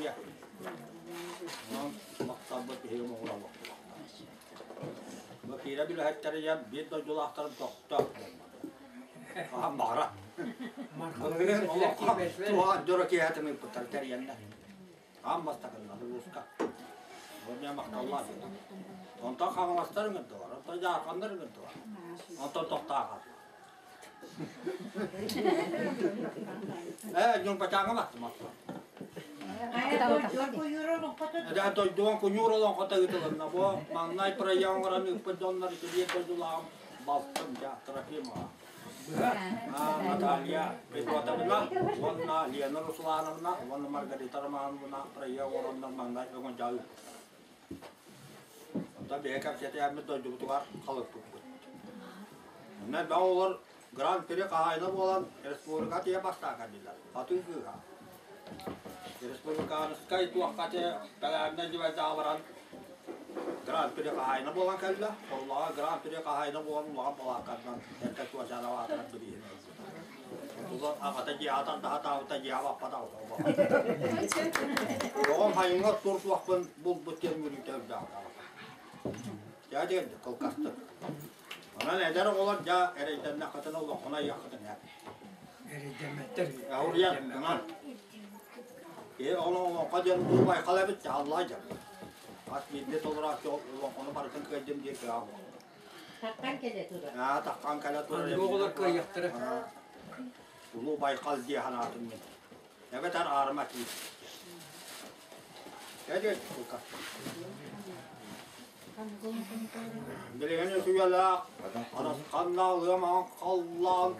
Онон махталбыт биһиги моҕура Бу киирэ билэһэттэригэр биир дойдулаахтарым тохто. Хаһан баҕара. Олоххо туһаан дьоро киэһэтин ыыппыттар тэрийэннэр. Аан бастакыннар улууска. Уонна махталлаах дьон. Онтон хаҥаластар ыҥырдылар, онтон дьаарханнар ыҥырдылар. Онтон тохтоох Ээ, Ньурбачааҥҥа баттым аттым. Дьэ, дойдуган куйуур олоҥхото ыытылынна. Бу маҥнай проект оҥорон ыыппыт дьоннор ити биир дойдулааҕым балтым дьэ Трофимова. Наталья Федотовна уонна Лена Руслановна уонна Маргарита Романовна проект оҥороннор маҥнай өҥө дьаһал ыыппыттара. Онтон биһиги кэпсэтиһэммит дойдубутугар халыппыппыт. Онно элбэх оҕолор Гран-при хаһаайына буолан республика тиийэ бастаан кэллилэр. Хатыы кыыһа. Республиканскай туохха те бэлээннэй дьыбайдаҕа баран Гран-при хаһаайына буолан кэллэ. Хорулаҕа Гран-при хаһаайына буолан улахан балаакканан эргэ Туочаанова аатырар бирииһин ылбыта. Онтулар аҕата дьиэҕэ атардаһатаабыта дьиэҕэ баппатах. Оҕом хайыҥҥа оттуур туохпун булбут диэн үөрүүтэ үрдээх аҕата. Дьэ диэн кылгастык. Онон эдэр оҕолор дьэ эрэйдэннэххитинэ олоххуна айыаххытын эр. Эрэйдэммэттэр. Ауруйан, гынан. Киһи олоҥхо диэн улуу байхал эбит, дьаһаллаа дьэ. Хас биирдии толорооччу олоҥхону барытын кыайдым диир кыаҕа буолла. Таххан кэлэ турар. Аа, таххан кэлэ турар. Аныгы оҕолор кыайыахтара. Улуу Байхал дии санаатым мин. Эбэтэр аарыма киир. Кэлиэн кулка. Билигин үтүөлээх, харысханнаах ыам халлаан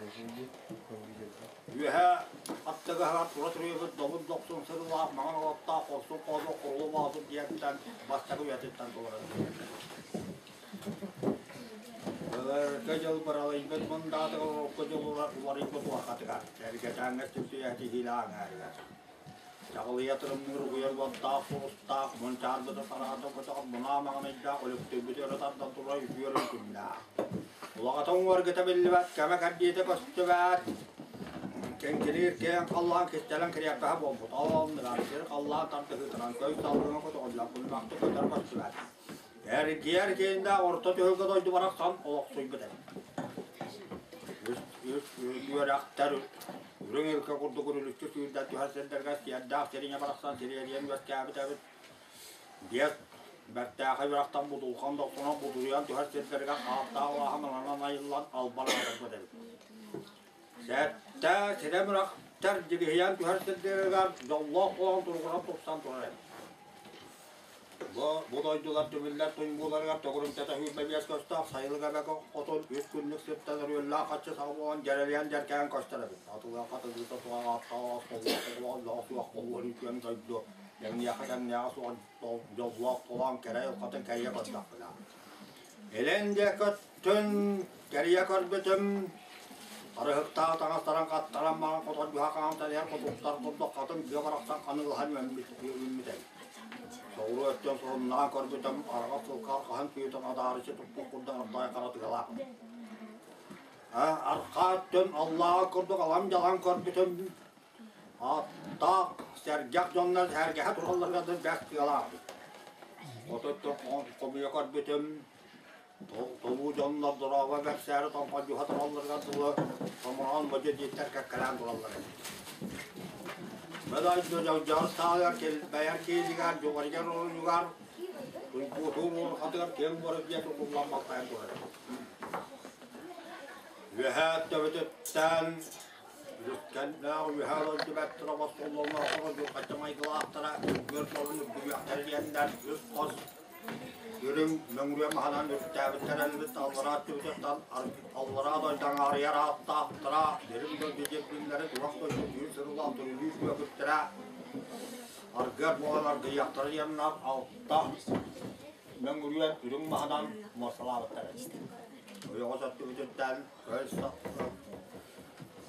Үөһэ аттыгаһыгар тура туруйбут добун дохсун сырыылаах маҥан олоттоох хорсун хоодуот Хорула Боотур диэнтэн бастакы үйэтиттэн толорон Былыргы дьыл быралыйбыт мындаатыгар урукку дьыл уларыйбыт уорҕатыгар, сэргэтээҥҥэ сүпсүйэ тиһиилээх аҥаарыгар. Чаҕылыйа тырымныыр угуйар уоттаах сулустаах, мунчаарбыты сараата көтөҕөр мунаа маҥанайдаах өлүктүйбүтү өрө тардан турар үтүөрүн күннээх. Улаҕата уҥуоргута биллибэт, кэмэ-кэрдиитэ көстүбэт. Кэҥкилиир киэҥ халлаан кистэлэҥ кириэппэһэ буолбут. Ол оннугар сир халлаан тардыһыытынан көй салгыҥа көтөҕүллэн куллаахтык көтөр көстүбэт. Эргийэр кииннээх орто түһүлгэ дойду барахсан олохсуйбут эбит. Үс үөрэхтэр үрүҥ илгэ курдук үрүлүччү сүүрдэн түһэр сирдэргэ сиэрдээх сириҥэ барахсан сириэдийэн үөскээбит эбит. Диэт, бэртээхэй үрэхтэн будулҕан дохсунан будуруйан түһэр сирдэригэр ааттаах алааһын ананан айыллан албан аатырбыт эбит. Сэттэ сирэм үрэхтэр дьигиһийэн түһэр сирдэригэр дьоллоох буолан туругуран тупсан турар эбит. Бу дойдулар түмүллэр туймууларыгар төгүрүмтэтэ 25 көстөөх сайылык эбэкэ хотун үс күннүк сиртэн өрүөллээх хаччы саҕа буолан дьэрэлийэн дьэркэйэн көстөр эбит. Атылыах хатылыыта суох ааттаах соллоох суох болуор үтүөн дойду дэҥниэхэ тэҥнээҕэ суох дьоллоох толоон кэрэ айылҕатын кэрийэ көрдөхпүнэ. Илин диэки өттүн кэрийэ көрбүтүм арыһыктаах таҥастарын хаттаран маҥан хотон дьуһа хаҥан тэлэйэр хотуктар курдук хатын тыа барахсан ханыылаһан үөммүт эбит. Соҕуруу өттүн суһумнаан көрбүтүм араҕас сылкаар хаһан күүтэн адаарыччы туппут курдук ардай хара тыалаах. Арҕаа өттүн аллааҕа курдук алам-дьалаҥ көрбүтүм Аттаах, сэргэх дьоннор сэргэһэ туралларыгар бэрт тыалаах. Ототтон хомуйа көрбүтүм, толуу дьоннор дорообо бэрсээри тоҥхойдьуһа туралларыгар дылы томороон модьу диэттэр кэккэлээн тураллар эбит. Бэдайдо дьалдьар саалыгар килбэйэр киилигэр дьуҕарыйар оройугар туйгуутуу уорҕатыгар киэҥ буора дьиэ тутуллан балтайан турар эбит. Үөһээ төбөтүттэн Үлүскэннээх үөһэ дойду бэртэрэ босхоллонноохторо дьылҕаччы майгылаахтара үргүөр суолун үргүрүөхтэрэ диэннэр үс хос үрүҥ мөҥүрүө маһынан үрдээбиттэр элбит аллараа түбүтүттэн аллараа дойду аҥаарыйар ааттаахтара дириҥ дойду дьирбиннэри туһах дойду түүн сырылаах түрүлүү күөкүттэрэ аргыар буолан аргыйыахтара диэннэр алта мөҥүрүөн үрүҥ маһынан муосталаабыттар эбит. Ойоҕос өттүбүтүттэн көй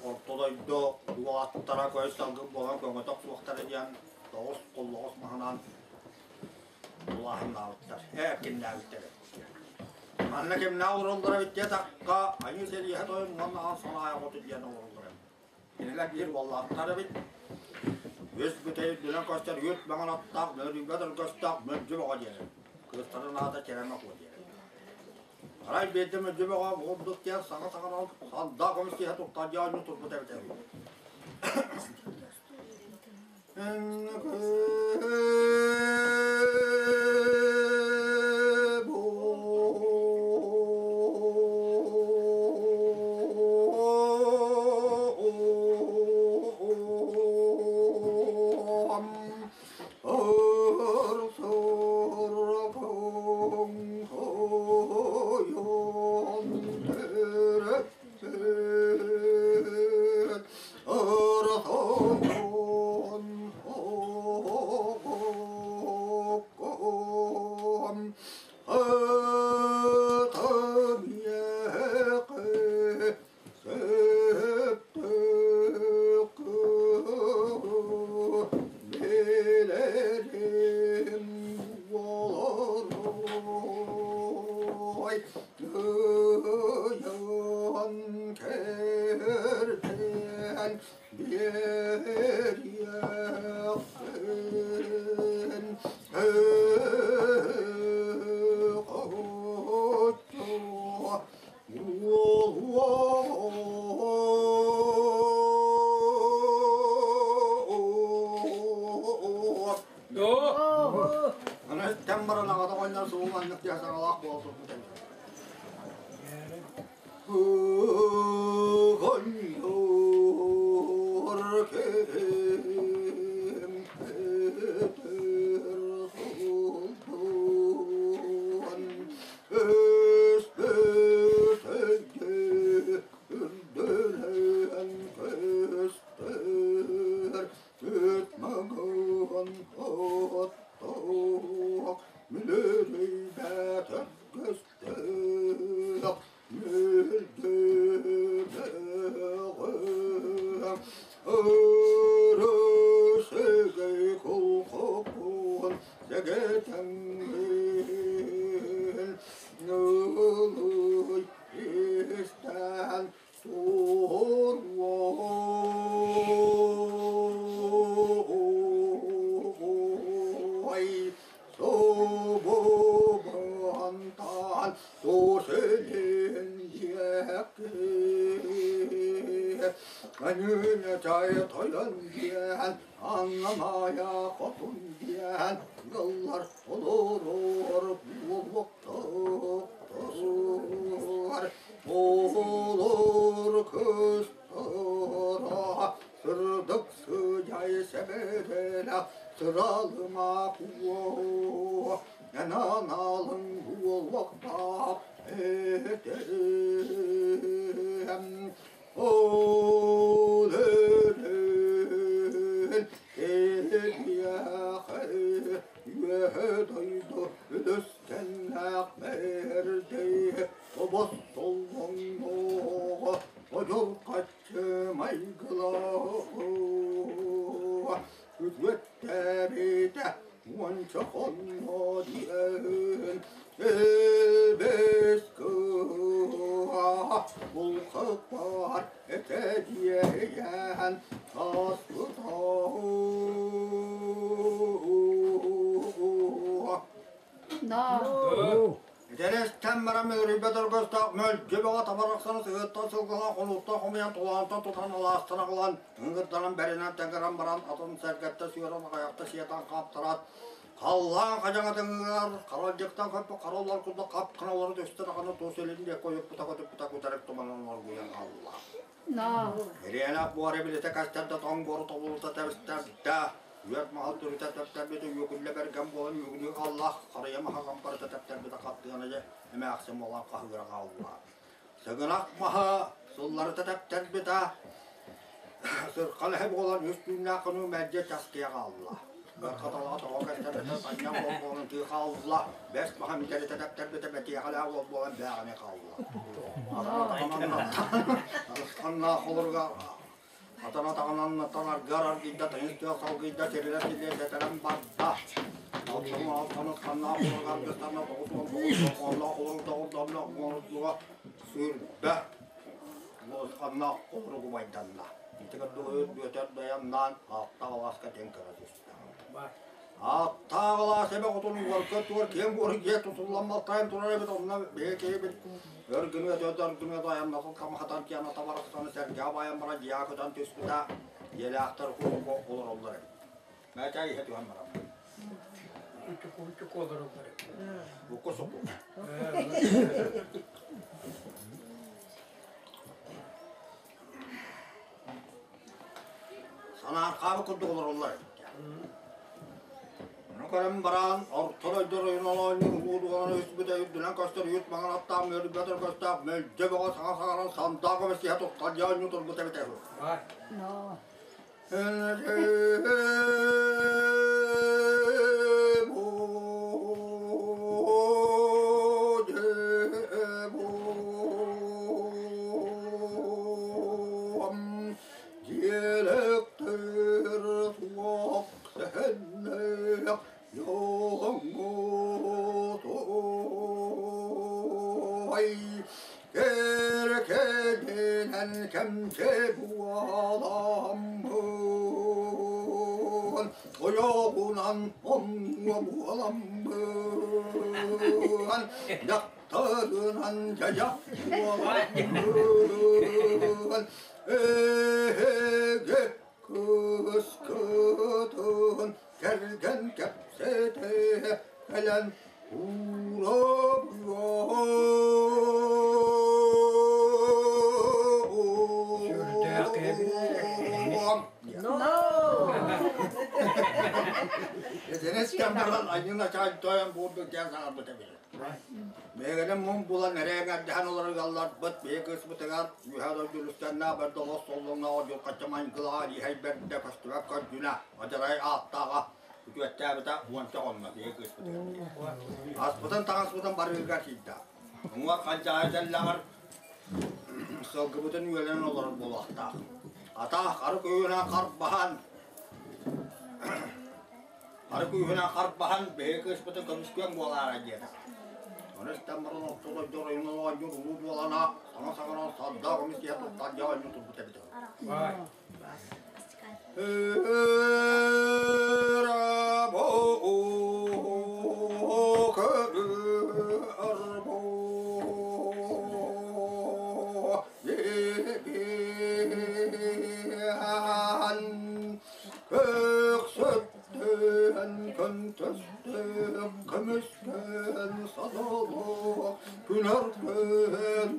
Орто дойду уолаттара көй салгын буолан көҥөтөх суохтара диэн тоҕус холлоҕос маһынан улааһыннаабыттар, эркиннээбиттэр. Манна кимнээх олороллоро эбит диэтэххэ, айыы сэрииһэ тойон уонна аан санаайа хоту диэн олороллор эбит. Кинилэр биир уоллаахтар эбит. Үс бүтэй үрдүнэн көстөр үт маҥан аттаах, мөрүүгэ дөргөстөөх Мөлдьү Бөҕө диэн эбит. Кыыстарын аата Чэрэмэ Куо диэн эбит. Арай биирдэ Мөлдьү Бөҕө курдук диэн саҥа саҥаран сандаа көмүс киһи туттар дьоонньуу турбут эбитэ үһү. Ыйан кэрдэн биэриэххин Аны тэн баран аҕата оҕонньор сугун маннык диэн саҥалаах буола турбут эбит. Оҕонньор кэм өтөр султан өспөт өйдө үрдүлэн көстөр Түт мөҥөн оттоох, мүлүрүйбэтэх көстөөх, мүлдүбэҕэ. Өрүсүгэй кулхукун сэгэтэҥҥин, ылый истэн Туруой субубантан тусилин диэки Анюня чай тойон диэн, Аннамая хотун диэн, Ыаллар олорор буолуохтар. Оҕолор кыстара сырдык сыдьай сэбэрэлэ сыралыма куо эн аналыҥ буолуохтаах этэриэм ол эрэн эһиэхэ үөһэ дойду үлүскэннээх мэрдэй Тобос-толлоҥноҕо одьулҕаччы майгылааҕа күтүөттээбитэ уонча хонно диэн элбэс кыыһа булхаппар этэ диэйэн ааспыта. Эдэрестэн баран мөлүрүйбэт өргөстөөх мөлдьү бөҕө табарахсаны сыһыаттан сылгылаах хонууттан хомуйан тулаантан тутан алаастан аҕалан ыҥырданан бэринэн тэҥэрэн баран атын сэргэттэ сүөрэн аҕайахта сиэтэн хаптараат халлаан хадьаҥатыҥыгар харалдьыктан көппүт хараллар курдук хап-хана олоро түстэ даҕаны туос илин диэки ойуппута көтүппүтэ күтэрик туманан оргуйан хаалла. Ириэнэх буора билитэ кэстэрдэ тоҥ буору тобулута тэбистэрдэ Үөт маһы түрүтэ тэптэрбитэ үөкүллэ бэргэн буолан үөгүлүү хаалла, харыйа маһа хампарыта тэптэрбитэ хаттыгана дьэ эмээхсин буолан хаһыыра хаалла. Сыгынах маһа сылларыта тэптэрбитэ сырхан эһэ буолан үс түүннээх хонуу мэлдьи часкыйа хаалла. Бархаталаҕа тоҕо кэстэрбитэ санньан буол буолан тыы хаалла, бэс маһа митэритэ тэптэрбитэ бэтиэхэлээх уол буолан бээҕини хаалла. Атана холоруга Атан атаҕынан аргыар аргыйда, тыйыс тыал салгыйда, сирилэр силлиэ сэтэрэн барда. Алтан алтаны ханнаах уларга аргыстанна 99 оҕолоох улуҥ тоҕурданна оҥордуга сүүрбэ ханнаах олоругу байданна. Ити курдук бүөтэр дайаннаан ааттаах алааска тиэн көрө түстэ. Ааттаах алаас эбэ хотун уорга туор киэҥ буору дьиэ тутуллан малтайан турар эбит онно биһи киһибит өр гыныа дөр гыныа дайаннатын хамахатан тиана табарахсаны сэргэҕэ баайан баран дьиэҕэ көтөн түспүтэ дьиэлээхтэр куруук олороллор эбит. Мээчээ иһэ түһэн баран. Үчүк олороллор эбит. Букку суку. Санаархаабыт курдук олороллор эбит. Ону көрөн баран, орто дойду оройун олоонньур улуу дуолан өспүтэ үрдүнэн көстөр үүт маҥан аттаах мөрүбэт өргөстөөх мөлдьө бөҕө саҥа саҥаран сандаа көмүс туттан дьэ оонньуу турбут эбитэ үһү. Дьиэлэктэр суох сэһэннээх дьоҥҥо той. Кэркэнинэн кэмчи буоламмын, ойоҕунан оннуо буоламмын, дьахтарынан дьайах буоламмын, эһэгэ кыскытын кэргэн кэпсэтэ кэлэн Сүрдээх эбит. Эдэнэс кэмнэрэн аньына чаайтойон буурду диэн саҥарбыт эбит. Бэйэлэрин муҥ булан эрэҥэрдэһэн олоругалларбыт биһи кыыспытыгар үөһэ дойду үлүскэннээх бэрдэ олох соллоҥноох дьулхачча майгылаах лиһэй бэрдэ көстүбэт көрдүнэ адьарай ааттааҕа үтүөттээбитэ уонча хонно биһи кыыспытыгар. Аспытын таҥаспытын барыыга киирдэ. Уҥуор хадьаайы тэллэҕэр сылгыбытын үөлэн олорор буолуохтаах. Атаах ары күүһүнэн харбаһан ары күүһүнэн харбаһан биһи кыыспытын көмүскүөн буолаарай диэтэ. Ону истэн баран ортолор дьоруйунан оонньуур улуу буолана саҥа саҥаран сардаах көмүс киһи туттар дьэ оонньуу турбут эбит. Көмүскэн садолуох, күнэр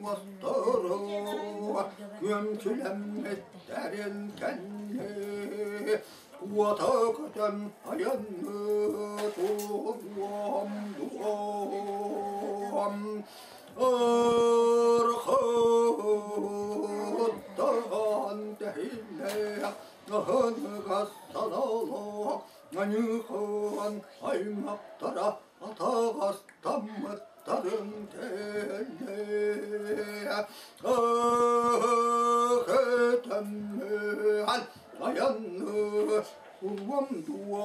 мастарыа, күөмчүлэммиттэрин кэнни, уота көтөн айанны туруом дуом. Ырхыттан тэһиллээх, аһыныгас саналаах, Маньыхан аймактара атаҕастаммыттарын кэннэ Ах, айанны урвам дуо.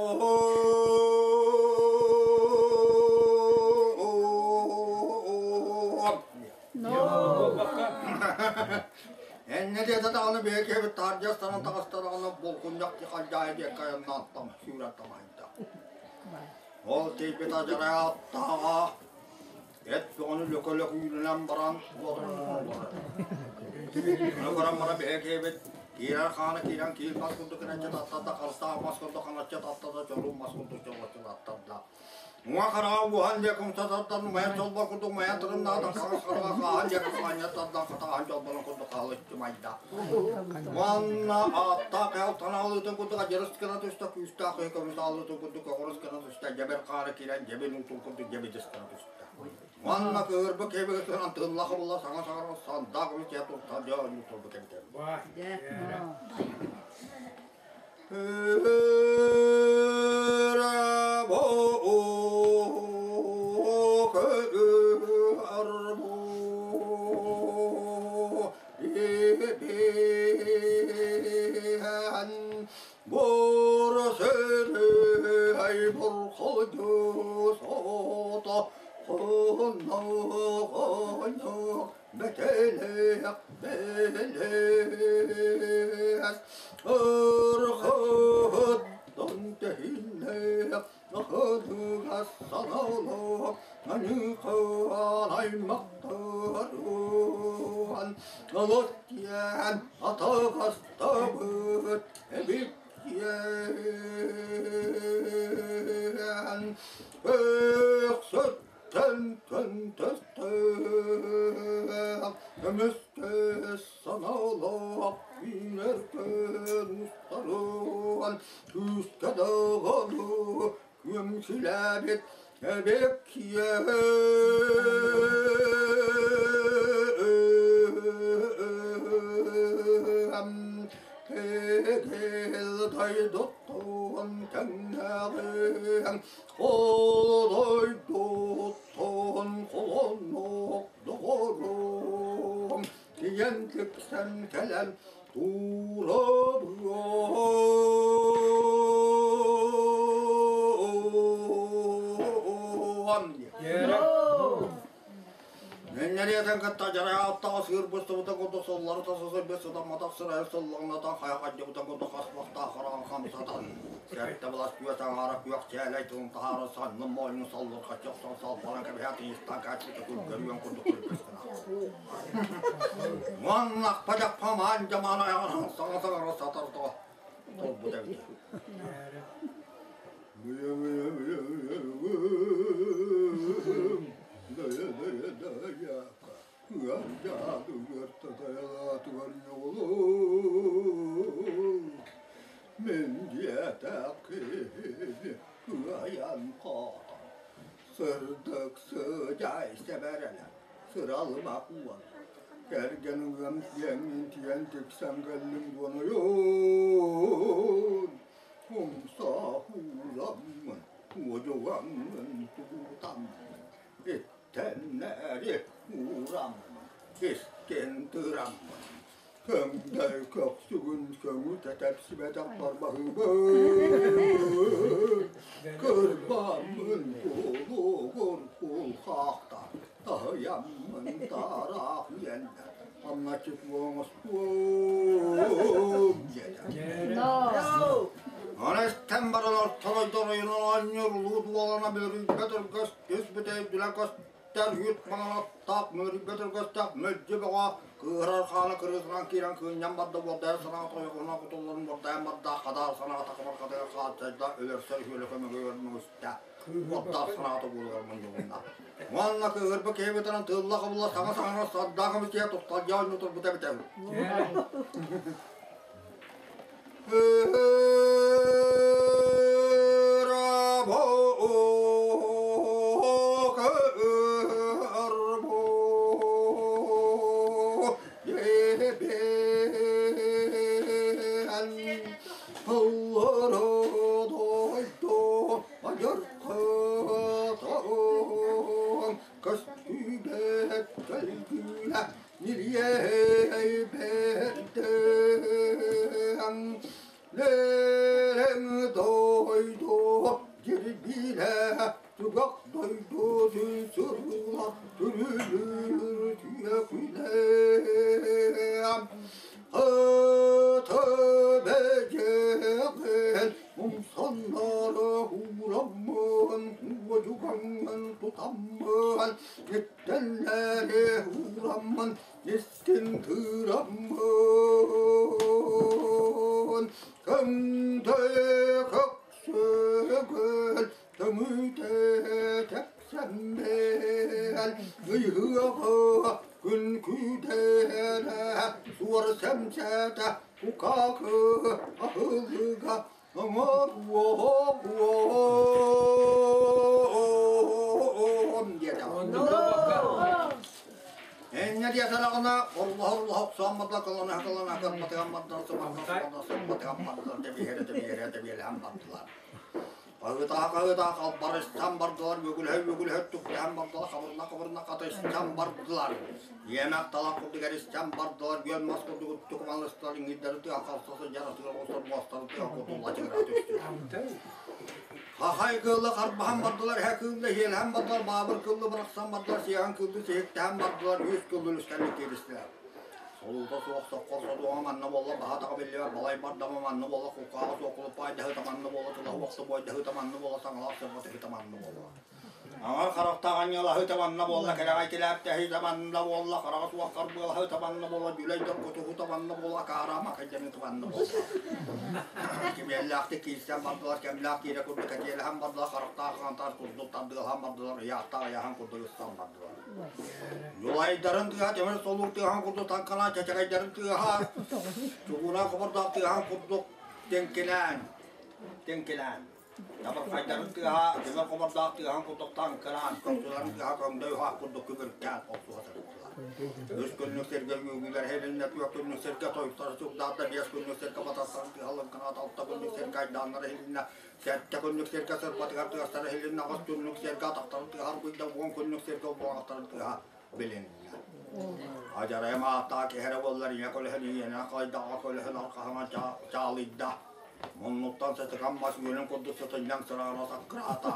Эннэ диэтэ даҕаны биһиги таһырдьа ыстанан таҕыстараҕына булгунньах тихалдьаайы диэкки айаннааттам сүүрэ тамайда. Ол тиийбит адьарай аттааҕа эт бөҕөнү лөкө-лөкө үүнүнэн баран олорор. Ону көрөн баран биһиги киирэр хаана киирэн киир мас курдук гыначча таттарда, харыстаах мас курдук ханачча таттарда, чолуу мас курдук чоллоччу таттарда. Уҥа хараҕа уоһан диэки умса тардан, умайан чолбон курдук умайан тырымнаата, хаҥас хараҕа хааһан диэки хаанньа тардан, хатааһан чолбонун курдук хаалыччы майда. Уонна ааттаах кыһыл танаалыытын курдук адьырыс гына түстэ, күүстээх киһи көмүс аалыытын курдук көҕүрүс гына түстэ, дьэбир хаара киирэн дьэбин уутун курдук дьэбидис гына түстэ. Уонна кыырбыт киһибит сынан тыллаха була саҥа саҥара сандаах көмүс дьэ турта дьэ оонньуу турбут эбитэ. Күөмчүлээбит эбиккиэм кэкэл дойдуттан кэҥнээҕиэм холодойдуттан холоннох доҕорум тиийэн тиксэн кэлэн туурабыам. Эннэриэтэн кытта дьарайааттаҕа сыыр быстыбыта курдук сыллары тасасырбыт сытамматах сырайы сыллаҥнатан хайа хайдыбыта курдук хасбахтаах хараҕын хамсатан сэттэ былас күөс аҥаара күөх чээлэй тылын таһаара саннын моонньун саллырҕаччы охсон салбанан кэбиһээт ыйыстаан кээспитэ күлгөрүйэн курдук күлбэс гына. Муоннахпа дьаппа маан дьамаан айаҕынан саҥа саҥара сатарда турбут эбит. Мин диэтэх киһини кыайан хотон сырдык сыдьаай сэбэрэлэр сыралыма уон кэргэн ыам сиэҥҥин тиэн тиксэн кэллим дуонайуун Умса уураммын, уодьугаммын тутаммын, иттэннэри уураммын, истин тыраммын, көҥдөй көхсүгүн көҥүтэ тэпсибэтэх барбаһыыбын, кырбаммын кулугур кулхаахтар, таһыйаммын тараах үөннэр, Хамначчыт оҥостуом диэтэ. Аны истэн баран ортолойдор ойунан оонньуур улуу дуолана мөрүйбэт өргөс үс бүтэй дүлэ көстөр үүт маҥан оттоох мөрүйбэт өргөстөөх мөлдьү бөҕө кыыһырар хаана кырыытынан киирэн кыынньан барда уордайар санаата ойоҕоһунан кутулларын уордайан барда хадаар санаата хабарҕатыгар хааччайда өлөрсөр үһүөлэ көмөгөйөр мөҥүстэ Уоттаах санаата буолугар мунньулунна. Уонна кыыһырбыт киһи бытаран тыылла-хабылла саҥа саҥара сардаах эмискэ тусталдьа оонньуу турбута эбитэ үһү. Адьырхатаҕын көстүүбэт кэлгүүлэ ньириэйбэттэн Лэрэҥ дойду дьирбиилэ түгэх дойду сырыла түрүлүүр түөкүлэм Ытыбэдьэҕин Умсаннара уураммын, уодьугаҥҥын тутаммын, иттэллэри уураммын, искин тыыраммын. Көҥдөй көксөгөл, төҥүтэ тэпсэммэл, ыйыаҕа күн күүдэрэ, суор сэмсэтэ, кукаакы аһылыга Энньэ диэтэрэҕинэ орлоһо-орлоһо охсоон барда кыланаһа-кыланаһа кырбатыган бардылар сымарда-сымарда сымматыган бардылар тэбиэһэрэ-тэбиэһэрэ тэбиэлэһэн бардылар. Хаһыытаһа-хаһыытаһа халбарыстан бардылар, үөгүлэһэ-үөгүлэһэ өттүктэһэн бардылар, хабырына-хабырына хатыйсан бардылар. Иэмэх талах курдук эристэн бардылар, үөл мас курдук уттук малыстар, иҥиирдэри тыа халса сылдьар атыгар оҕустар муостары тыа курдук лачыгыра түстүлэр. Хахай кыылы харбаһан бардылар, эһэ кыылы иһиэлэһэн бардылар, баабыр кыылы бырахсан бардылар, сиэҕин кыылы сиһиктэһэн бардылар, үс кыылы үлүскэнник кииристилэр. Солуута суох соххор содуоҕа манна буолла, баһа-атаҕа биллибэт балай бардама манна буолла, кулгааҕа суох кулуппаайдаһыта манна буолла, тыла уохта буойдаһыта манна буолла, саҥалаах сырбатыһыта манна буолла. Аҥар харахтаах анньыалаһыыта манна буолла, кэлэҕэй килээптэһиитэ манна буолла, хараҕа суох харбыалаһыыта манна буолла, дьүлэй доргутуһуута манна буолла, акаарама кэдьэниитэ манна буолла. Кимиэллээхтик киирсэн бардылар, кэмнээх киирэ курдук кэтиэлэһэн бардылар, харахтаах хаантаар курдук тардыалаһан бардылар, ыйаахтаах ыйааһын курдук ыстан бардылар. Юлайдарын тыаһа тимир солуур тыаһын курдук таҥкалаан, чэчэгэйдэрин тыаһа чугуна хобордоох тыаһын курдук тэҥкилээн, тэҥкилээн. Табырхайдарын тыаһа тимир хобордоох тыаһын курдук таҥкыраан, көхсүлэрин тыаһа көҥдөй уһаах курдук күбүркээн охсуһа сырыттылар. Үс күннүк сиргэ үөгүлэр иһилиннэ, түөрт күннүк сиргэ тойуктара чугдаарда, биэс күннүк сиргэ батастарын тыаһа лыҥкынаат, алта күннүк сиргэ айдааннара иһилиннэ, Сэттэ күннүк сиргэ сырбатыгар тыастара иһилиннэ, аҕыс күннүк сиргэ атахтарын тыаһа аргыйда, 10 күннүк сиргэ улбаҕахтарын тыаһа билиннэ. Адьарайым ааттаах киһи эрэ буоллар ийэ көлөһүн ийэнэн хайда, аҕа көлөһүн арҕаһынан чаалыйда. Муннуттан сытыкан мас үөнүн курдук сытынньаҥ сыраана саккыраата.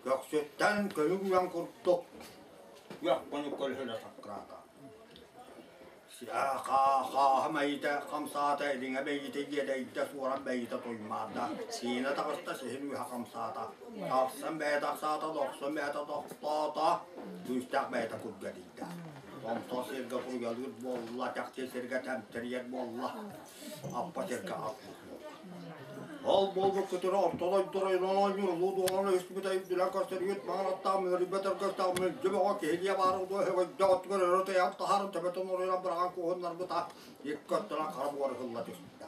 Көхсүттэн көмүк үөн курдук. Күөх хонук көлөһүнэ саккыраата. Хааһа мэйитэ хамсаата, илиҥэ бэйитэ иэдэйдэ, суоран бэйитэ туймаарда. Сиинэ таҕыста, сиһин үөһэ хамсаата. Тахсан бэйэтэ ахсаата, тохсон бэйэтэ тохтоото, күүстээх бэйэтэ кургадыйда. Томто сиргэ туруйалыыр буолла, чахчы сиргэ тэмтэрийэр буолла, аппа сиргэ аппыт буолла. Ол буолбут көтөрө орто дойдура оонньуур улуу дуоланы өстүбүтэ үрдүнэн көрсөр үт маҥан аттаах мүлүрүйбэт өргөстөөх мүлдьү бөҕө киһилиэ баар удуо өһөгөйдөөх өттүгэр өрө тайаан таһааран төбөтүн оруйунан быраҕан куоһуннарбыта икки өттүнэн хара буор ыһылла түспүтэ.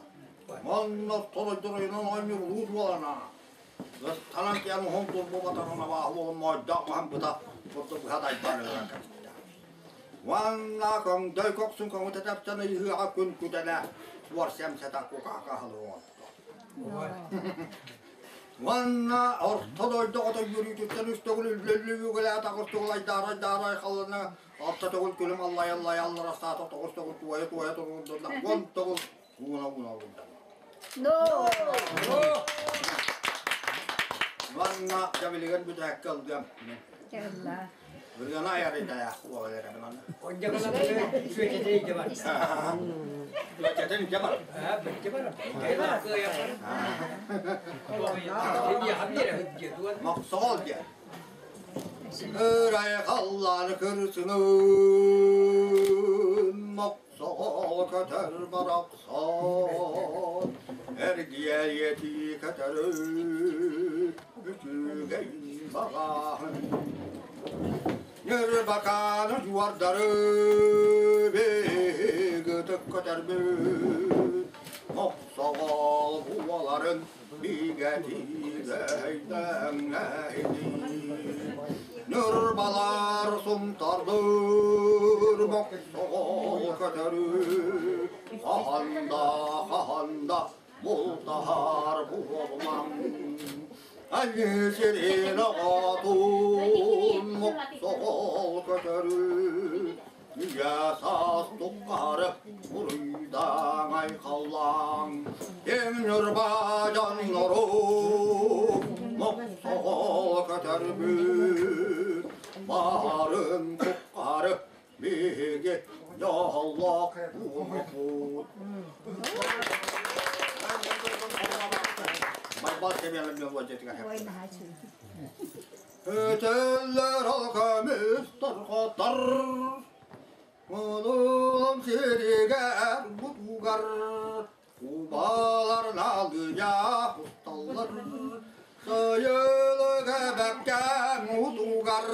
Манна орто дойдура оонньуур улуу дуолана ыстанан киэн уһун турбу батаран абааһы буолан моойдоох маһын быта курдук быһа дайбаан өлөрөн кэбиспитэ. Уонна көҥдөй көхсүн көҥүтэ тэпсэн ыйыһыаҕа күн күтэнэ суор сэмсэтэ кукаакы аһылык оҥорто. Уонна орто дойду оҕото үөрүүтүттэн үс төгүл үллүллү-үгэлээтэ аҕыс төгүл айдаарай-даарай халлана алта төгүл күлүм аллай-аллай алларастаата тоҕус төгүл туойа-туойа туруордунна уон төгүл ууна-ууна олордо. No! Уонна дьэ билигин бүтээккэ ылдыам. Ырыаны айар идэлээх уол эрэ манна. Үөтэтин дьэ бар. Мохсоҕол диэн. Ырай халлаан кырсынын мохсоҕол көтөр барахсан эргиэйэтии көтөрү үчүгэй баҕаһын Ньырбакааны дьуордары биһиги көтөрбүт мохсоҕол буоларын бигэтигэйдэҥҥэһини Ньурбалар сумтардыр мохсоҕол көтөрү хаһан да хаһан да бултаһар буоллаҥ Аньыы сирин оҕотун мохсоҕол көтөрү үйэ саас туххары буруйдаан айхаллааҥ Киэҥ Ньурба дьоннору мохсоҕол көтөрбүт баарын туххары биһиги дьоллоох буолуохпут. Байбал Семенов мелодиятыгар Өтөллөр ол көмүс торҕотор, Улуум сиригэр бутугар, Убалар налыйа усталлар, Сайылык эбэккэҥ утугар,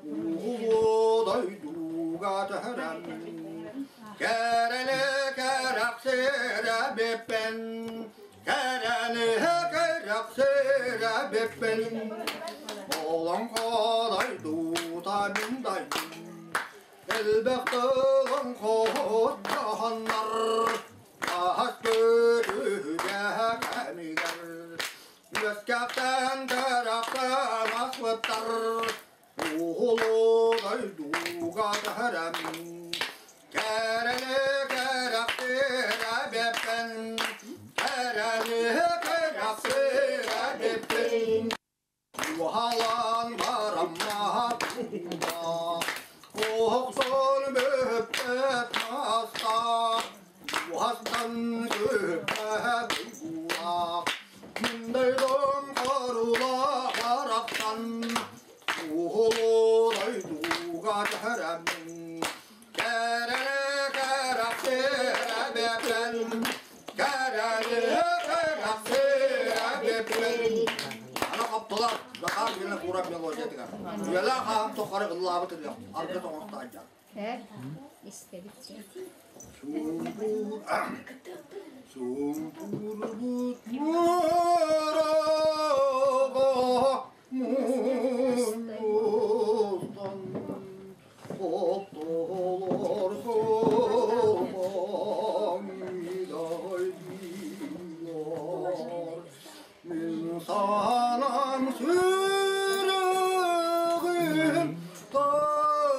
Улуу дойдуга түһэрэн, Кэрэли кэрэхсиирэ биппин, Кэрэли кэрэхсиирэ биппин, Олоҥхо дойдута мин дойдум, Элбэх тылын дьаһаннар, Аһас көрүгэ кэмигэр, Үөскэхтэн кэрэхтэн аспыттар, Уһулу дойдуга түһэрэн, Кэрэли кэрэхсиирэ бэппин, Кэрэли кэрэхсиирэ бэппин, Уһалан бараммат Оһохтон бүппэт маста, Уһастан сүппэт уйгулаах, Мындайдым хоруулаах барахсан, Уһулу дойдуга түһэрэммин, Кэрэли кэрэхсиирэ бэппин, Кэрэли кэрэхсиирэ бэппин. Ана хаптылар, Захар Винокуров мелодиятыгар. Үйэлээх аһым тухары ыллаабыт ырыам, аргы тоҥохтоойдо. Сумпур, сумпурбут муораҕа мунньустан оттолор сомаң идайдылар. Мин санам сүрүгүн таргыстар,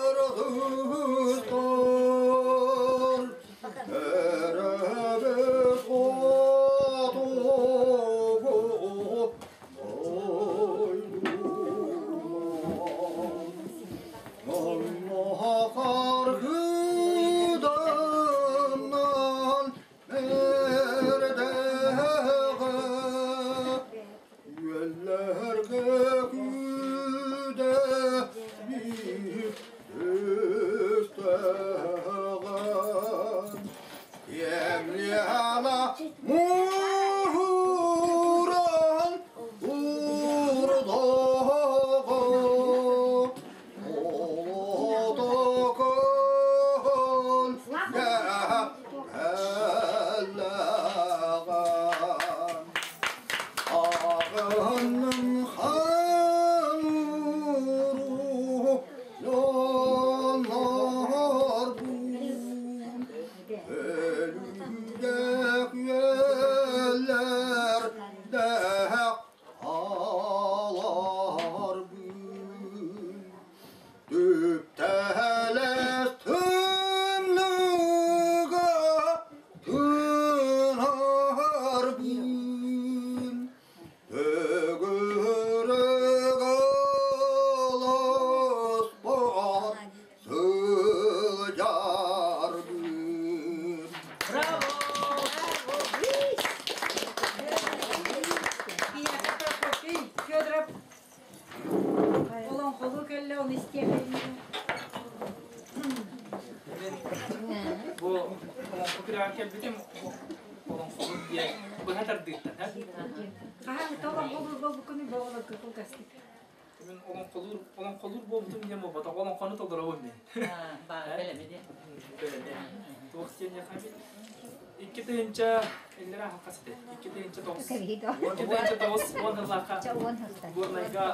Эрэбит хотугу дойдулар. күрэҕэр кэлбитим олоҥхолуур диэн быһа тардыыттан. Хаһан олоҥхолуур буолбуккун боҕолорго кылгастык. Мин олоҥхолуур олоҥхолуур буолбутум диэн буолбатах, олоҥхону толоробун мин. Бэлэми диэн. Бэлэми. Туох диэн яхабит? 2000 иллэрэ хас этэ? 2009. 2009 сыллаахха Горнайга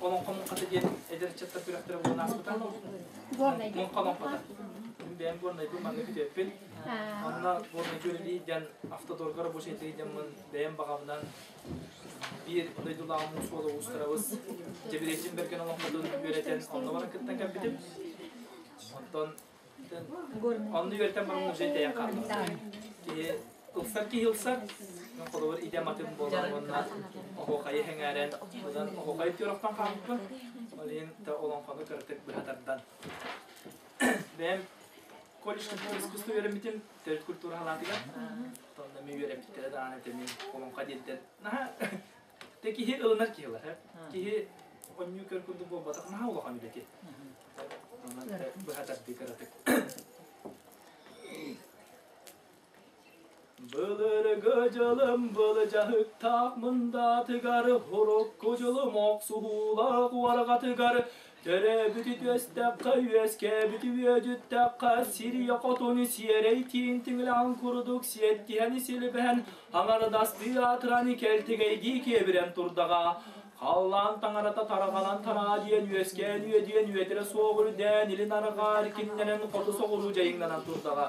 олоҥхо муҥхата диэн эдэр ыччаттар күрэхтэрэ буолан ааспыта. Муҥха олоҥхото. Мин бэйэм Горнайбын манна күтүөппүн. Онно Горнайга үлэлии диэн автодорга рабочайдыы диэммин бэйэм баҕабынан биир дойдулааҕым суола уустарабыс Дьэбириэтин Бэргэн олоҥхотун үөрэтэн онно баран кыттан кэлбитим. Онтон онно үөрэтэн баран уже тэйэн хааллым. Киһи ылсар киһи ылсар, холобур идэм атын буолар уонна оһуохайы сэҥээрэн, онон оһуохайы түөрөхтөн хаалбыппын. Ол иһин олоҥхону кыратык быһа тардан. Бэйэм колледж культура искусство үөрэммитим, төрүт культура халаатыгар. Онно ми үөрэппиттэрэ даҕаны этэ мин олоҥхо диэнтэн наһаа те киһи ылынар киһи ылар. Киһи онньуу көр курдук буолбатах наһаа улахан үлэти. Онон быһа тардыы кыратык. Былыргы дьылым былдьаһыктаах мындаатыгар, урукку дьылым охсуһуулаах уорҕатыгар, төрөөбүтү түөстэххэ, үөскээбити үөдүттэххэ, сирийэ хотун сиэрэй тиин тиҥилэҕин курдук сиэттиһэн силбэһэн, аҥардастыы аатыран кэлтигэйдии киэбирэн турдаҕа. Халлаан таҥарата тараҕанан тараа диэн үөскээн үөдүйэн үөтэрэ суох үрдээн илин арҕаа эркиннэнэн хоту соҕуруу дьайыҥнанан турдаҕа.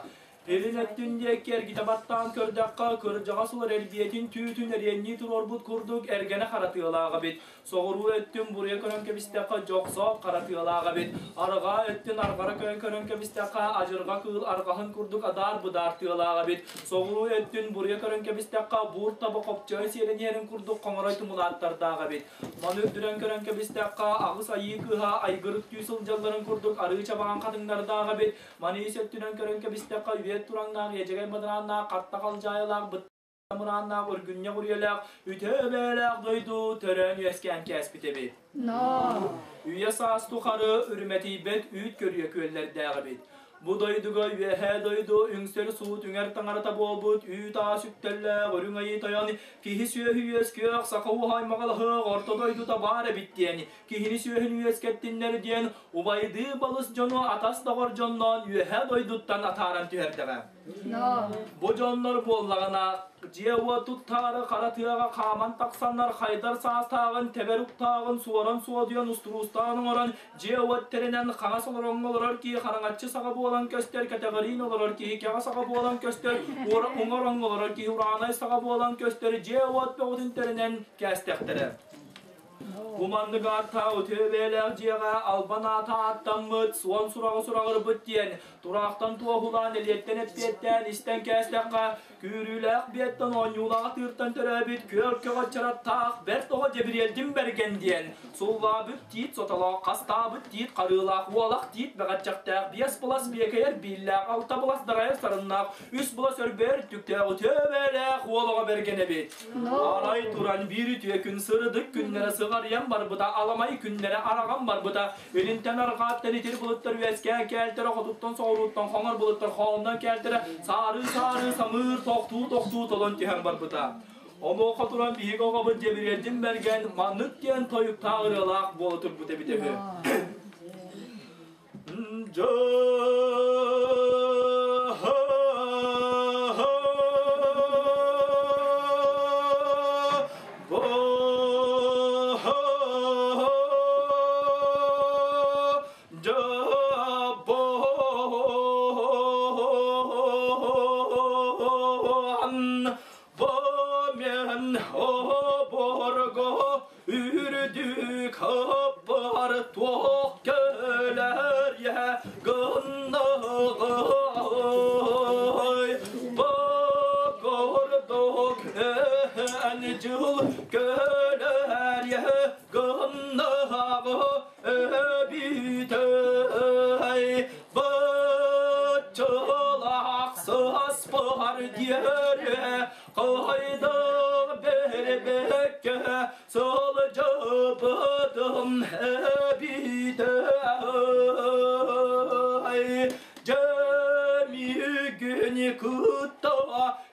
Илин өттүн диэки эргитэ баттаан көрдөххө, кырдьаҕас улар эрбиэтин түүтүн эриэннии туруорбут курдук эргэнэ хара тыалаах эбит. Соҕуруу өттүн буруйа көрөн кэбистэххэ, дьохсоот хара тыалаах эбит. Арҕаа өттүн арҕара көрөн кэбистэххэ, адьырҕа кыыл арҕаһын курдук адаар-быдаар тыалаах эбит. Соҕуруу өттүн буруйа көрөн кэбистэххэ, буур таба хопчойо сиэлэн иһэрин курдук хоҥорой тумулааттардаах эбит. Маны үрдүнэн көрөн кэбистэххэ, аҕыс айыы кыыһа айгырык түү сылдьалларын курдук арыы чабаҕан хатыҥнардаах эбит. Маны ис өттүнэн көрөн кэбистэххэ, үөт тураҥнаах, иэдьэгэй бадарааннаах, хатта халдьаайылаах, бытта мырааннаах, үргүнньэх үрүйэлээх, үтүө бэйэлээх дойду төрөөн үөскээн кээспит эбит. Үйэ саас тухары үрүмэтийбэт үүт көрүө күөллэрдээх эбит. Бу дойдуга үөһээ дойду үҥсэр суут үҥэр таҥарата буолбут үүт-аас үктэллээх үрүҥ айыы тойон киһи сүөһү үөскүөх саха уһаай маҕалаһыах орто дойдута баар эбит диэн киһини сүөһүн үөскэттиннэр диэн убайдыы балыс дьону атас доҕор дьонноон үөһээ дойдуттан атааран түһэрдэҕэ. Бу дьоннор буоллаҕына дьиэ-уот туттаары хара тыаҕа хааман тахсаннар хайдар саастааҕын тэбэр уктааҕын суоран суодуйан устуруустаан оҥорон дьиэ-уот тэринэн хаҥас олороҥҥо олорор киһи хараҥаччы саҕа буолан көстөр кэтэҕириин олорор киһи кэҕэ саҕа буолан көстөр уҥа ороҥҥо олорор киһи ураанай саҕа буолан көстөр дьиэ-уот бөҕөтүн тэринэн кээстэхтэрэ. Бу маннык ааттаах үтүө бэйэлээх дьиэҕэ албан аата ааттаммыт, суон сураҕы сураҕырбыт диэн, тураахтан туоһулаан, элиэттэн эппиэттээн истэн кээстэххэ, күүрүүлээх биэттэн оонньуулаах тыыртан төрөөбүт күөл көҕөччөраттаах бэрт оҕо Дьэбириэлдин Бэргэн диэн, суллаабыт тиит сотолоох, хастаабыт тиит харыылаах, уолах тиит бэҕэччэхтээх, биэс былас биэкэйэр бииллээх, алта былас дарайар сарыннаах, үс былас өрбөйөр түктээх үтүө бэйэлээх уол оҕо Бэргэн эбит. Арай туран биир үтүө күн сырдык күннэрэ сыҕарыйан барбыта, аламай күннэрэ араҕан барбыта. Илинтэн арҕааттан итир былыттар үөскээн кээлтэрэ, хотуттан соҕурууттан хоҥор былыттар хооннон кээлтэрэ, саарыы-саарыы самыыр тохтуу-тохтуу толон түһэн барбыта. Онуоха туран биһиги оҕобут Дьэбириэлдин Бэргэн маннык диэн тойуктаах ырыалаах буола турбут эбитэ үһү. Үрдүк хаппар туох кэлэр гыннаҕай Бакордок эн дьыл кэлэр гыннаҕы эбитэй Баччалаах саспар диэри Хайдах бэрбэккэ сылдьыбытым эбитэй. Миигин кытта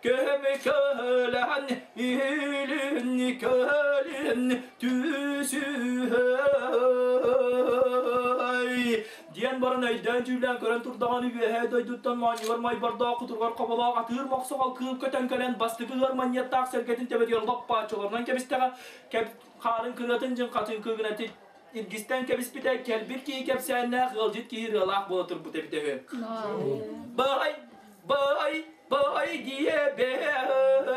көмүкөлөн илин кэлин түсүһэй диэн баран өйдөөн-дьүүллээн көрөн турдаҕына үөһээ дойдуттан моонньугар майбардаах кутуругар хоболоох атыыр мохсоҕол кыыл көтөн кэлэн бастакы ыар манньыаттаах сэргэтин төбөтүгэр лоппааччыларынан кэбистэҕэ хаарын кырыатын дьыҥхатын кыыгына илгистэн кэбиспитэ кэлбит киһи кэпсээннээх ыалдьыт киһи ырыалаах буола турбут эбитэ үһү. Бай, бай, бай диэбээн,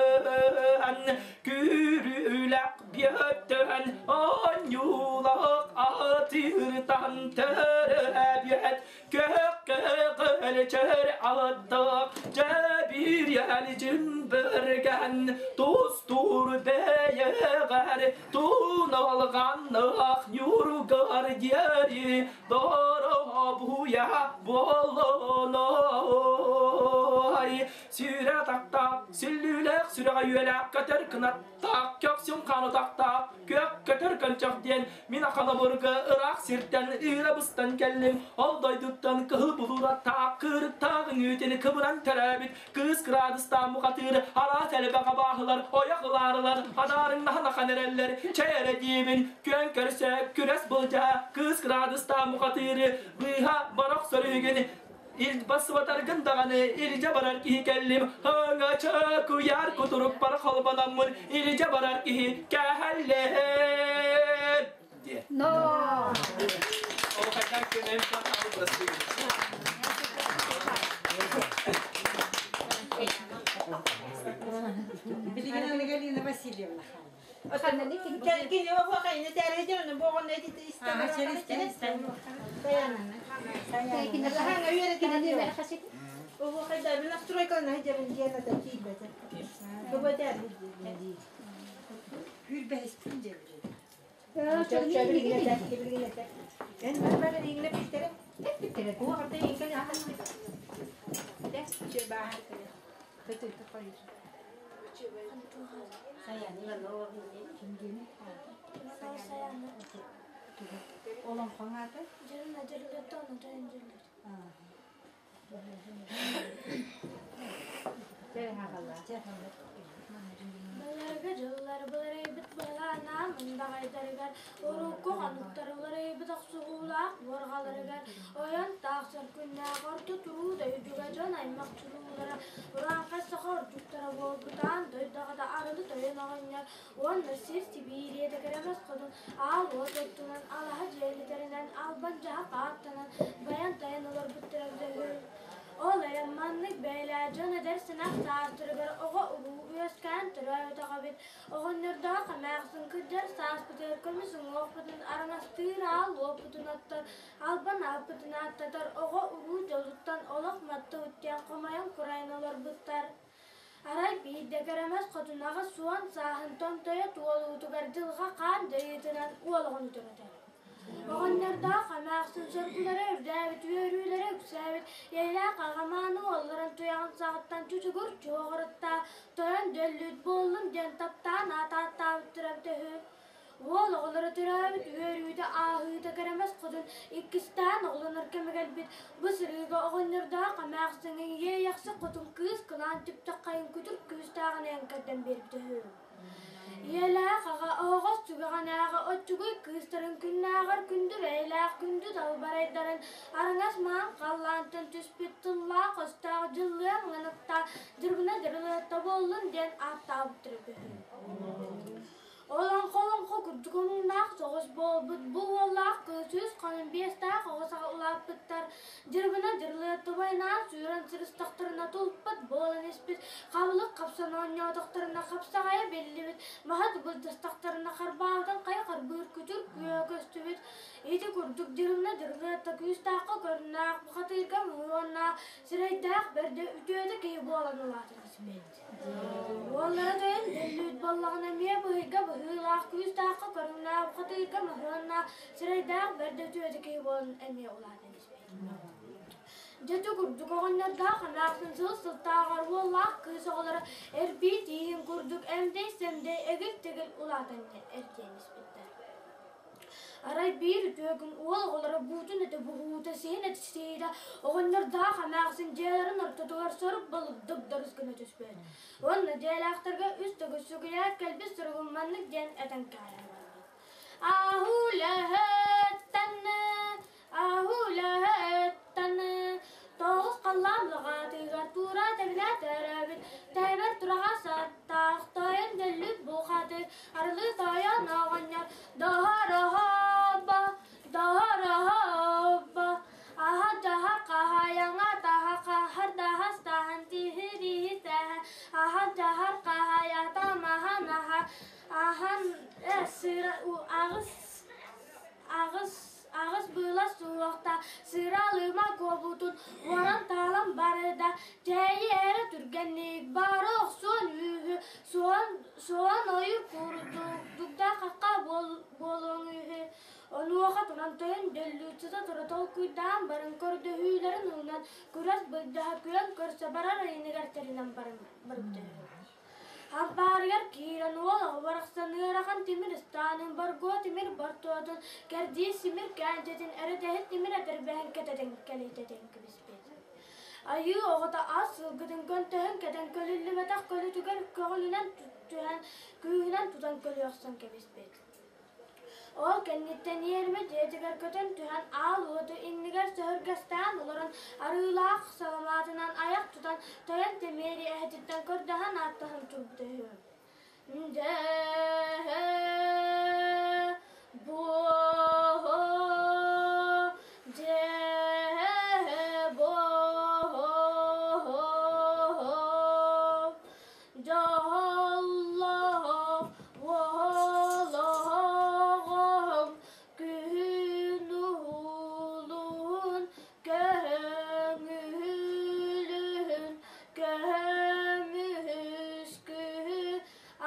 күрүлэх биэттэн оонньуулах атыыртан төрөөбүт Көккөлчөр алаттаах дьэбириэлдьин бэргэн тустуур бэйэҕэр туналҕаннаах ньургар диэри доруобуйа буоллунай сүрэ тахтаах сүллүүлээх сүрэҕэ үөлээх көтөр кынаттаах көхсүн хааны тахтаах Күөх көтөр көнчөх диэн мин ахалабырга ыраах сиртэн ыыра быстан кэллим. Ол дойдуттан кыһыл булуураттаах кыырыктаах үҥүүтүн кыбыран төрөөбүт кыыс кыраадыстаан бухатыыр араас элбэх абааһылар ойох ылаарылар адаарыҥнаһан ахан эрэллэр. Чэй эрэ диибин күөн көрсө күрэс былдьаһа кыыс кыраадыстаан бухатыыры быыһа барах сөрүгүн Бассыбатаргын даҕаны илдьэ барар киһи кэллим, Һыҥача куйаар кутурукпар холбономмун илдьэ барар киһи кэһэллэһэн диэ. Но! Ол хайдах күнүм Билигин Галина Васильевна хаалла. Олоҥхоҥ аата? Былыргы дьыллар былырыйбыт былааннаан мындаҕайдарыгар, урукку хонуктар уларыйбыт охсуһуулаах буорҕаларыгар ойон тахсар күннээх орто туруу дойдуга дьон аймах чулуулара урааҥхай саха ордуктара буолбутаан дойдоҕо арылы тойон оҕонньор уонна сир Сибиириэтэ кэрэмэс хотун аал уот оттунан алаһа дьиэлитэринэн албан дьаһах ааттанан байан-тайан олорбуттара үһү. Ол эрэн маннык бэйэлээх дьон эдэр сэнэх саастарыгар оҕо-уруу үөскээн төрөөбөтөх эбит. Оҕонньордоох эмээхсин кырдьар сааспытыгар көмүс уҥуохпутун араҥастыыр аал уоппутун оттор, албан ааппытын ааттатар оҕо-уруу дьолуттан олох маттыбыт диэн хомойон курайан олорбуттар. Арай биирдэ кэрэмэс хотунаҕа суон сааһын томтойо туолуутугар дьылҕа хаан дьайыытынан уол оҕону төрөтөр. Оҕонньордоох эмээхсин соргулара үрдээбит, үөрүүлэрэ үксээбит, ийэлээх аҕамааны уолларын туйаҕын саҕаттан чучугур чуоҕуруттаа, тойон дьөллүүт буоллун диэн таптаан аат ааттаабыттара эбитэ үһү. Уол оҕолоро төрөөбүт үөрүүтэ ааһыыта кэрэмэс хотун иккистээн оҕолонор кэмэ кэлбит. Бу сырыыга оҕонньордоох эмээхсиҥҥэ иэйэхсит хотун кыыс кылаан түптэххайын күтүр күүстээҕин эҥкэрдэн биэрбитэ үһү. Ийэлээх аҕа оһоҕос түгэҕинээҕи оччугуй кыыстарын күннээҕэр күндү бэйэлээх күндү далбарайдарын араҥас маҥан халлаантан түспүт тыллаах-өстөөх дьыллыам ҥаныктаах дьырбына дьырылыатта буоллун диэн ааттаабыттара үһү. Олоҥхо-олоҥхо курдук омуннаах соҕус буолбут бу уоллаах кыыс үс хонон биэстээх оҕо саҕа улааппыттар. Дьырбына дьырылыаттабайнаан сүүрэн сырыстахтарына тулпат буолан испит, хабылык хапсан оонньоотохторуна хапсаҕайа биллибит, маһа былдьастахтарына харбаабытын хайа харбыыр күтүр күөһэ көстүбүт. Ити курдук дьырыбына дьырылыатта күүстээххэ көрүннээх, бухатыырга муҥуннаах, сирэйдээх бэрдэ үтүөтэ киһи буолан улаатан испит. Уоллара тойон өллүүт буоллаҕына эмиэ быһыйга быһыылаах, күүстээххэ көрүҥнээх, бухатыырга моһуоннаах, сирэйдээх бэрдэ үтүөтэ киһи буолан эмиэ улаатан испит. Дьэ ити курдук оҕонньордоох эмээхсин сыл сылтааҕар уоллаах кыыс оҕолоро эрбии тииһин курдук эмдэй-сэмдэй эгил-тэгил улаатан эрдийэн испиттэр. Арай биир үтүө күн уол оҕолоро буутун этэ буһуута, сиһин этэ сиирэ, оҕонньордоох эмээхсин дьиэлэрин ортотугар сорук балык дыбдарыс гына түспүт. Уонна дьиэлээхтэргэ үс төгүл сүгүрүйээт кэлбит суругун маннык диэн этэн кэҕийэн барбыт. Аһуулаһыттаны, аһуулаһыттаны, тоҕус халлаан лаҕаатыгар туура тэбинэ төрөөбүт, тэбэр тураҕа саттаах, тойон дөллүт бухаты, арылы тойон оҕонньор, доһороһобо, доһороһобо, аһа дьаһар хаһайаҥа таһа хаһар даһас таһан тиһириһи тэһэ, аһа дьаһар хаһайата маһан аһа, аһан сыра аҕыс аҕыс аҕыс быыла суохта сыралыма куобутун уоран таалан барда дьээйи эрэ түргэнник бары охсуон үһү суон суон ойур курдук дугда хахха буолуоҥ үһү онуоха туран тойон дөллүүччүтэ тура толкуйдаан баран көрдөһүүлэрин ылынан күрэс былдьаһа күөн көрсө барар айыныгар тэринэн барбыта үһү Ампаарыгар киирэн уол оҕо барахсан ыарахан тимир ыстаанын, боргуо тимир бортуотун, кэрдиис симир кээнчэтин, эрэтэһит тимир этэрбэһин кэтэтэн кэлитэтэн кэбиспит. Айыы оҕото ас сылгытын көнтөһүн кэтэн көлүллүбэтэх көлүтүгэр көҕүлүнэн түһэн, күүһүнэн тутан көлүөхсэн кэбиспит. Ол кэнниттэн иэрмэ дьиэтигэр көтөн түһэн аал уоту иннигэр сөһүргэстээн олорон арыылаах саламаатынан айах тутан тойон Тэмиэри эһэтиттэн көрдөһөн ааттаһан турбута үһү. Дьэ буо дьэ буо Дьоллоох уолоҕом күһүн уһулун көҥүлүн көмүс күһү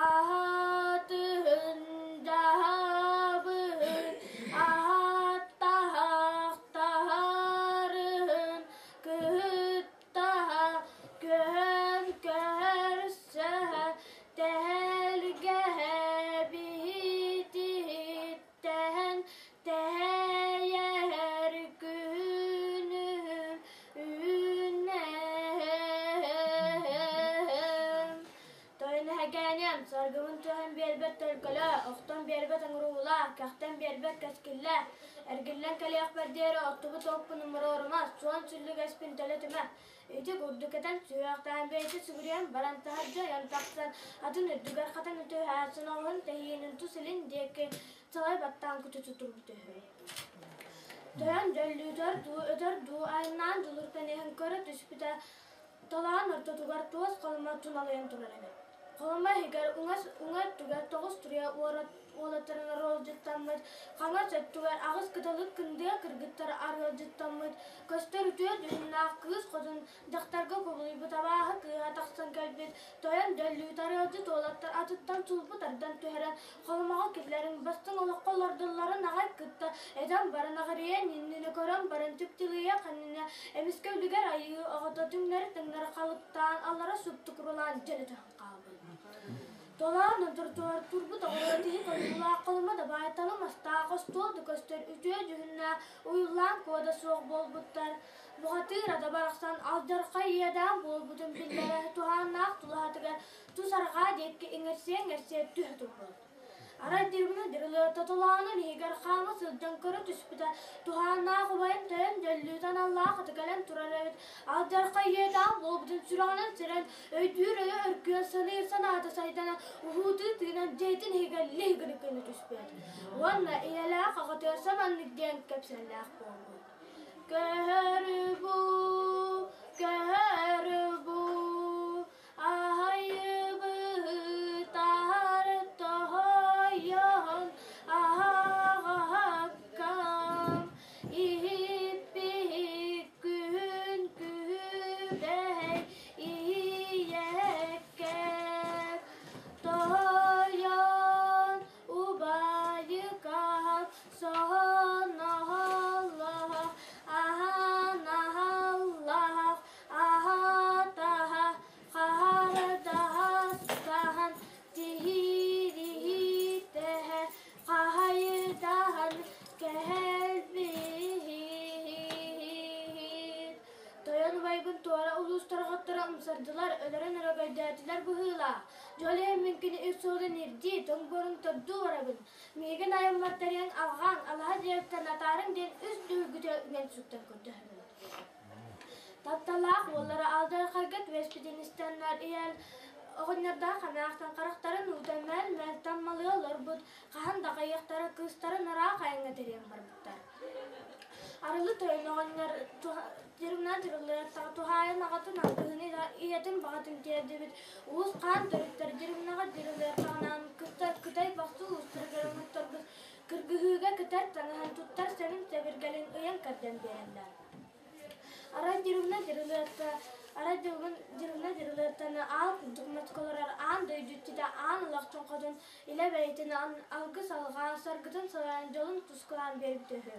аһатыһын дьаһабыһын аһаттаһахтаһарыһын кыһыт таһа көһөн көрсөһө тэһэлгэһэ биһитиһиттэһэн тэһэйэр күнүһүм үүнэһэм Тойон эһэгэниэм, саргыбын түһэн биэрбэт төлкөлөө, охтон биэрбэт ыҥырыылаах, кэхтэн биэрбэт кэскиллээх, эргиллэн кэлиэхпэр диэри оттубут оппун умуруорума, суон сүллүгэспин төлөтүмэ. Ити курдук этэн, сүһүөхтээн бэйэтэ сүгүрүйэн баран таһырдьа ойон тахсан, атын үрдүгэр хатан үтүһээт, соноҕоһун тэһиинин тус илин диэки салай баттаан кучучу турбут үһү. Тойон дьөллүүтэр дуу, өтөр дуу айаннаан дьулуртан иһэн көрө түспүтэ, Толоон ортотугар туос холомо туналыйан турар эбит. Холомо иһигэр уҥа уҥа өттүгэр тоҕус туруйа уолаттарын арыалдьыттаммыт, хаҥас өттүгэр аҕыс кыталык кындыа кыргыттар арыалдьыттаммыт, көстөр үтүө дьүһүннээх кыыс хотун дьахтарга кубулуйбут абааһы кыыһа тахсан кэлбит, тойон дьөллүүт арыалдьыт уолаттар атыттан сулбу тардан түһэрэн холомоҕо киллэрин бастыҥ олоххо олордоллорун аҕай кытта этэн баран аҕырыйан иннинэ көрөн баран түптүлүйэ ханнына Эмискэ үлүгэр айыы оҕото түҥнэри-таҥнары халыптаан аллара суптукурулаан дьөлөтөһөн хаалбыт. Толоон туртугар турбут оҕолоро тиһик ойуулаах холума да баайталы мастаах остуол да көстөр үтүө дьүһүннээх уйуллаан куода суох буолбуттар. Бухатыыр ата барахсан алдьархай иэдээн буолбутун биллэрэ туһааннаах тулаһатыгар тус арҕаа диэки иҥэрсиэ-иҥэрсиэ түһэ турбут. Арай дьырбына дьырылыата толоонун иһигэр хаама сылдьан көрө түспүтэ, туһааннаах убайын тойон дьөллүүтэ аналлаах аты кэлэн турар эбит. Алдьархай иэдээн буолбутун сүрэҕинэн сирэн, өйдүүр өйө өркүөн саныыр санаата сайдана, уһуутуу тыынан дьиэтин иһигэр лиһигирэ көнө түспүт. Уонна ийэлээх аҕатыгар саманнык диэн кэпсэллээх буолбут. Көһөрү бу, көһөрү бу, Аһайыбытар тоһойон аһаҕаһаккам, иһиппиһик күһүн күһүбэй иһийэккэм. Тоһойон убайыкаһан соһоноһоллоһо аһанаһалла. Айбын туора улуус торҕотторо умсардылар, өлөрөн өрөгөйдөөтүлэр быһыылаах. Дьол иһин мин кини үс суолун ирдии, тоҥ буорун тордуу барабын. Миигин айаммар тэрийэн алҕааҥ, алаһа дьиэбиттэн атаарыҥ диэн үс дүһүргүтэ үҥэн сүктэн көрдөһөбүн. Тапталлаах уоллара алдьархайга түбэспитин истэннэр ийэл оҕонньордоох хамаахтан харахтарын уута мэл-мэл таммалыы олорбут, хаһан да хайыахтара кыыстарын ыраах айаҥҥа тэрийэн барбыттар. Арылы тойон оҕонньор дьарыгынан дьарыллыахтаах туһаайан аҕатын алгыһын ийэтин баҕатын тиэрдибит уус хаан төрүттэр дьарыгынаҕа дьарыллыахтаҕынан кытай бахсы уустарыгар оҥотторбут кыргыһыыга кытар таҥаһын туттар сэбин сэбиргэлин ыйан кэрдэн биэрэллэр. Арай дьарыгына дьарылыахта арай дьарыгына дьарылыахтаны аал курдук москолорор аан дойду иччитэ аан олохтон хотун илэ бэйэтин алгыс алҕаан саргытын салайан дьолун тускулаан биэрбитэ үһү.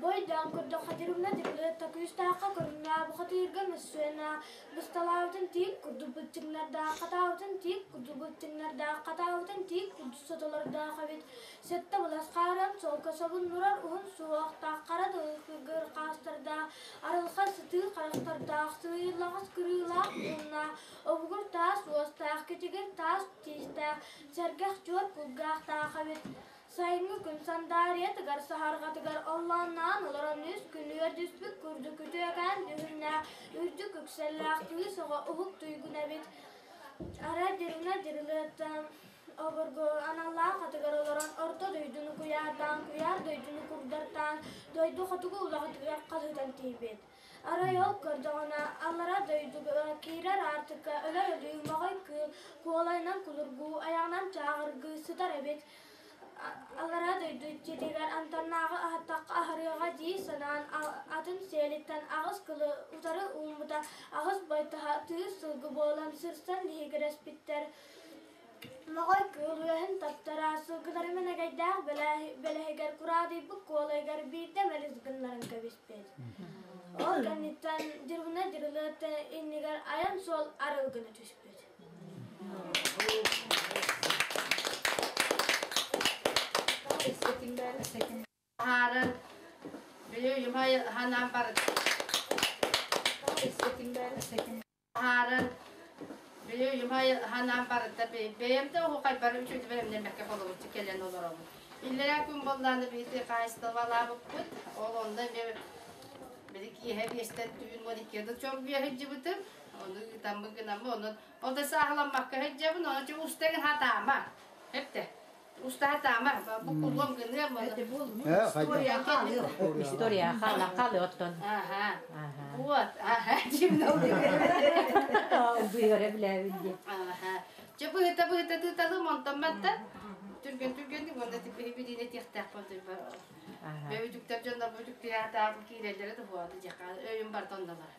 Бойдоон көрдөххө дьырыбына дьырылыатта күүстээххэ көрүҥнээх, бухатыырга мөссүөннээх, бысталаабытын тиит курдук быччыҥнардаах, хатаабытын тиит курдук быччыҥнардаах, хатаабытын тиит курдук сотолордоох эбит. Сэттэ былас хаарыан солко собуннурар уһун суһуохтаах, хара дылгыр хаастардаах, арылхай сытыы харахтардаах, сыыйыллаҕас кырыылаах мууннаах, обугур таас уостаах, кичигир таас тиистээх, сэргэх чуор кулгаахтаах эбит. Сайыҥҥы күн сандаарыйатыгар саһарҕатыгар оллоонноон олорон үс күн үөрдүспүт курдук үтүөкээн дьүһүннээх, үрдүк үксэллээх кыыс оҕо уһук туйгун эбит. Арай дьырына дьырылыаттан обургу аналлаах атыгар олорон орто дойдуну куйаардаан, куйаар дойдуну курдартаан, дойду хотугу улаҕатыгар хаһыытан тиийбит. Арай ол көрдөҕүнэ аллара дойдуга киирэр аартыкка өлөр өлүү моҕой кыыл куолайынан кулургуу, айаҕынан чааҕыргыы сытар эбит. Аллара дойду иччитигэр амтаннааҕы аһаттахха аһарыаҕа дии санаан атын сиэлиттэн аҕыс кылы утары ууммута аҕыс байтаһа тыыс сылгы буолан сырсан лиһигирэспиттэр. Моҕой кыыл үөһүн таптара сылгылары мэнэгэйдээх бэлэһигэр кураадыйбыт куолайыгар биирдэ мэлис гыннаран кэбиспит. Ол кэнниттэн дьырбына дьырылыатта иннигэр айан суол арыл гына түспүт. Хаарын ханаан барыт. Хаарын ханаан барыта бэйэм да оһуохайбар үчүгэй бэлэмнэммэккэ холобурчу кэлэн олоробун. Иллэрээ күн буоллааны биһиги хаһаайыстыбалаабыппыт. Ол онно эмиэ били киэһэ биэстэн түүн 12 да чоргуйа сылдьыбытым. Ону ыытаммын гынаммын, онон ол да сааһыламмакка сылдьабын, ону чэ устаҥ хатаама. Эптэ. Уста хатаама. Бу кулуом гыныам. История хаала хаалы оттон. Ага. Вот. Ага. Быйора билээбин диye. Ага. Чэ быһыта быһыта тыыталым онтон матта. Түргэн түргэнник онда типпи билине тиэхтээх болдуйбар. Бөбүтүктэр дьоннор бөтүктэр киирэллэрэ да буолды дьаха өйүм бартонналар.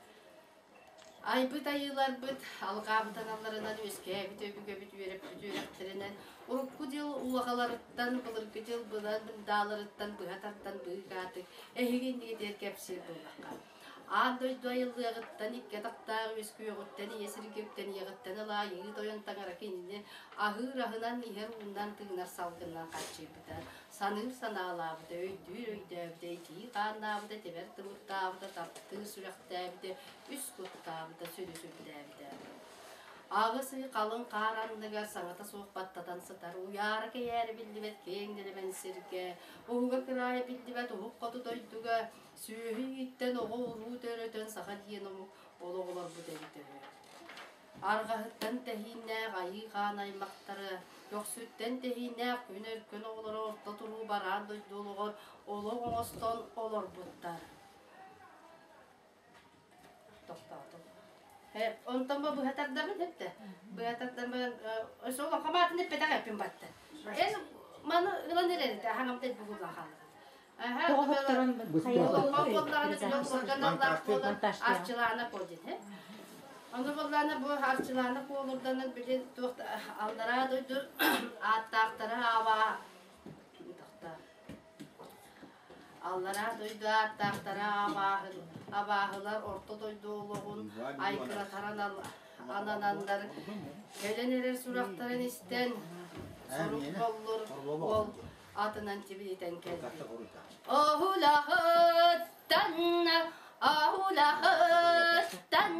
Айбыт айыыларбыт алҕаабыт аналларынан үөскээбит өбүгэбит үөрэппит үөрэхтэринэн урукку дьыл улаҕаларыттан, былыргы дьыл былан мындааларыттан быһа тардан быыкаатык эһиги иннигитигэр кэпсиир буоллахха. Аан дойду айыллыаҕыттан икки атахтаах үөскүөҕүттэн ийэ сиргэ үктэниэҕиттэн ыла айыы тойон таҥара кинини аһыыр аһынан иһэр уунан тыынар салгынынан хааччыйбыта. Саныыр санаалаабыта, өйдүүр өйдөөбүтэ, итии хааннаабыта, тэбэр тымырдаабыта, таптыыр сүрэхтээбитэ, үс куттаабыта, сүрү сүрдээбитэ. Аҕыс ый халыҥ хаар анныгар саҥата суох баттатан сытар, уйаара кэйээри биллибэт киэҥ нэлэмэн сиргэ, уһуга кыраайа биллибэт уһук хоту дойдуга, сүөһү ииттэн оҕо уруу төрөтөн саха диэн омук олох олорбут эбитэ үһү. Арҕаһыттан тэһииннээх айыы хаан аймахтары, көхсүттэн тэһииннээх күн өркөн оҕолоро орто туруу бараан дойду олоҕор олох оҥостон олорбуттар. Тохтоотум. Онтон бу быһа тардабын эптэ. Быһа тардамын өссө олоҥхо маатын эппэтэх эппин батта. Эн маны ылан эрэрите хаҥам тэлбугуллан хаалла. Арчылаана куо диэн Ону буоллаана бу Арчылаана куолурданан били туох аллараа дойду ааттаахтара аабаа Аллараа дойду ааттаахтара абааһы абааһылар орто дойду олоҕун айгыратаран анананнар кэлэн эрэр сурахтарын истэн сорук боллур ол атынан тибилитэн кэлбит. Оһулаһыттан Аһулаһыттан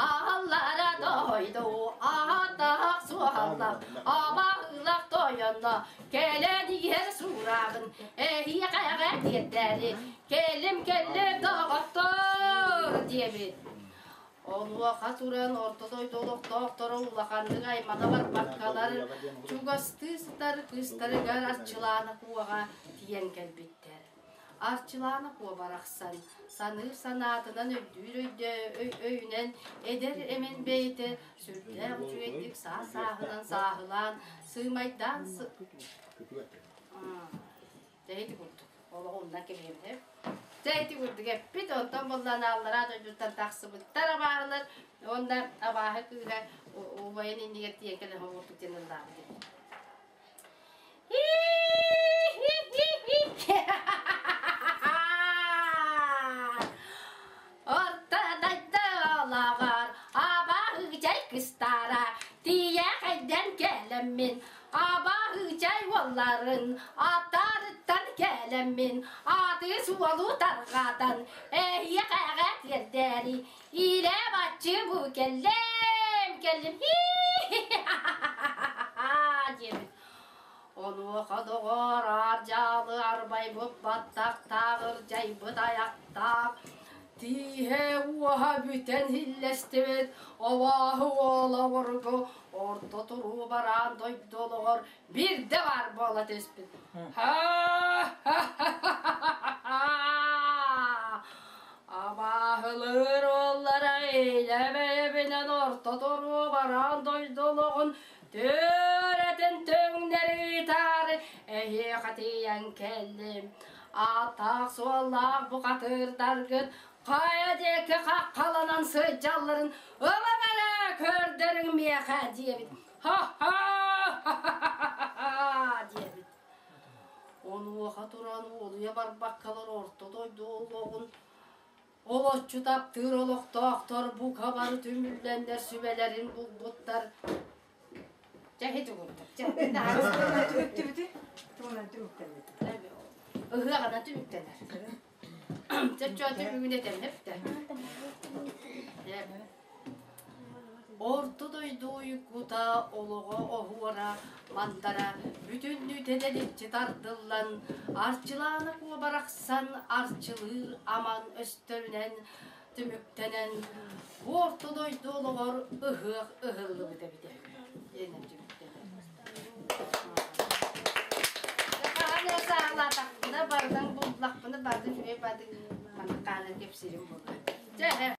аһаллара дойду аһатах суһаллах абаһылах тойонно кэлэн иһэр сураҕын эһиэхэҕэ тиэрдээри кэлим кэллим доҕоттор диэбит. Онуоха туран орто дойду олохтоохторо улаханнык аймана барбаккалар чугастыы сытар кыыстарыгар Арчылаана Куоҕа тиийэн кэлбиттэр. Арчылаана Куо барахсан саныыр санаатынан өйдүүр өйүнэн эдэр эмэн бэйэтэ сүрдээх үчүгэйдик саас-сааһынан сааһылаан, сыымайдаан Дьэ курдук олоҕу умнан кэбиһэбит. Дьэ ити курдук эппит, онтон буоллаан аллараа дойдуттан тахсыбыттар абааһылар уонна абааһы кыыһа убайын иннигэр тиийэн кэлэн оҕурдук диэн ыллаабыт. Орто дойду олоҕор абааһы кыстаара тиийэ хайдан кэлэммин Абааһыычай уолларын аттарыттан кэлэммин аты суолу тарҕатан эһиэхэҕэ тиэрдээри илэ баччы бу кэллим кэллим диэбит. Онуоха доҕор аар-дьаалы арбайбыт баттахтаах ырдьайбыт айахтаах Тииһэ-уоһа бүтэн иһиллэстибит, обооһу уола обургу орто туруу бараан дойду олоҕор биирдэ баар буола түспүт. Абааһылыыр уоллара илэ бэйэбинэн орто туруу бараан дойду олоҕун түөрэтин түҥнэри ыытаары эһиэхэ тиийэн кэллим. Ааттаах-суоллаах бухатыырдаргыт хайа диэки хаххаланан сылдьалларын ылан эрэ көрдөрүҥ миэхэ диэбит. Ха-ха диэбит. Онуоха туран уолуйа барбаккалар орто дойду олоҕун олоччу таптыыр олохтоохтор бука бары түмүллэннэр сүбэлэрин булбуттар. Чэ, ити курдук. Чэ, Түмүктүбүтү? Тугунан түмүктэммит? Ыһыаҕынан түмүктэнэр. Чөччөөтү бүгүн этэмнэ бүтэ. Орто дойду уйгута, олоҕо оһуора, мандара бүтүннүү тэлэличчи тардыллан, арчылаана куобарахсан арчылыыр аман өстөрүнэн түмүктэнэн, бу орто дойду олоҕор ыһыах ыһыллыбыт эбитэ диэнэн түмүктэнэр. Саалаатахпына барытын буллахпына барды үчүгэй бады маннык хаанан кэпсиирим буолла. Чэ,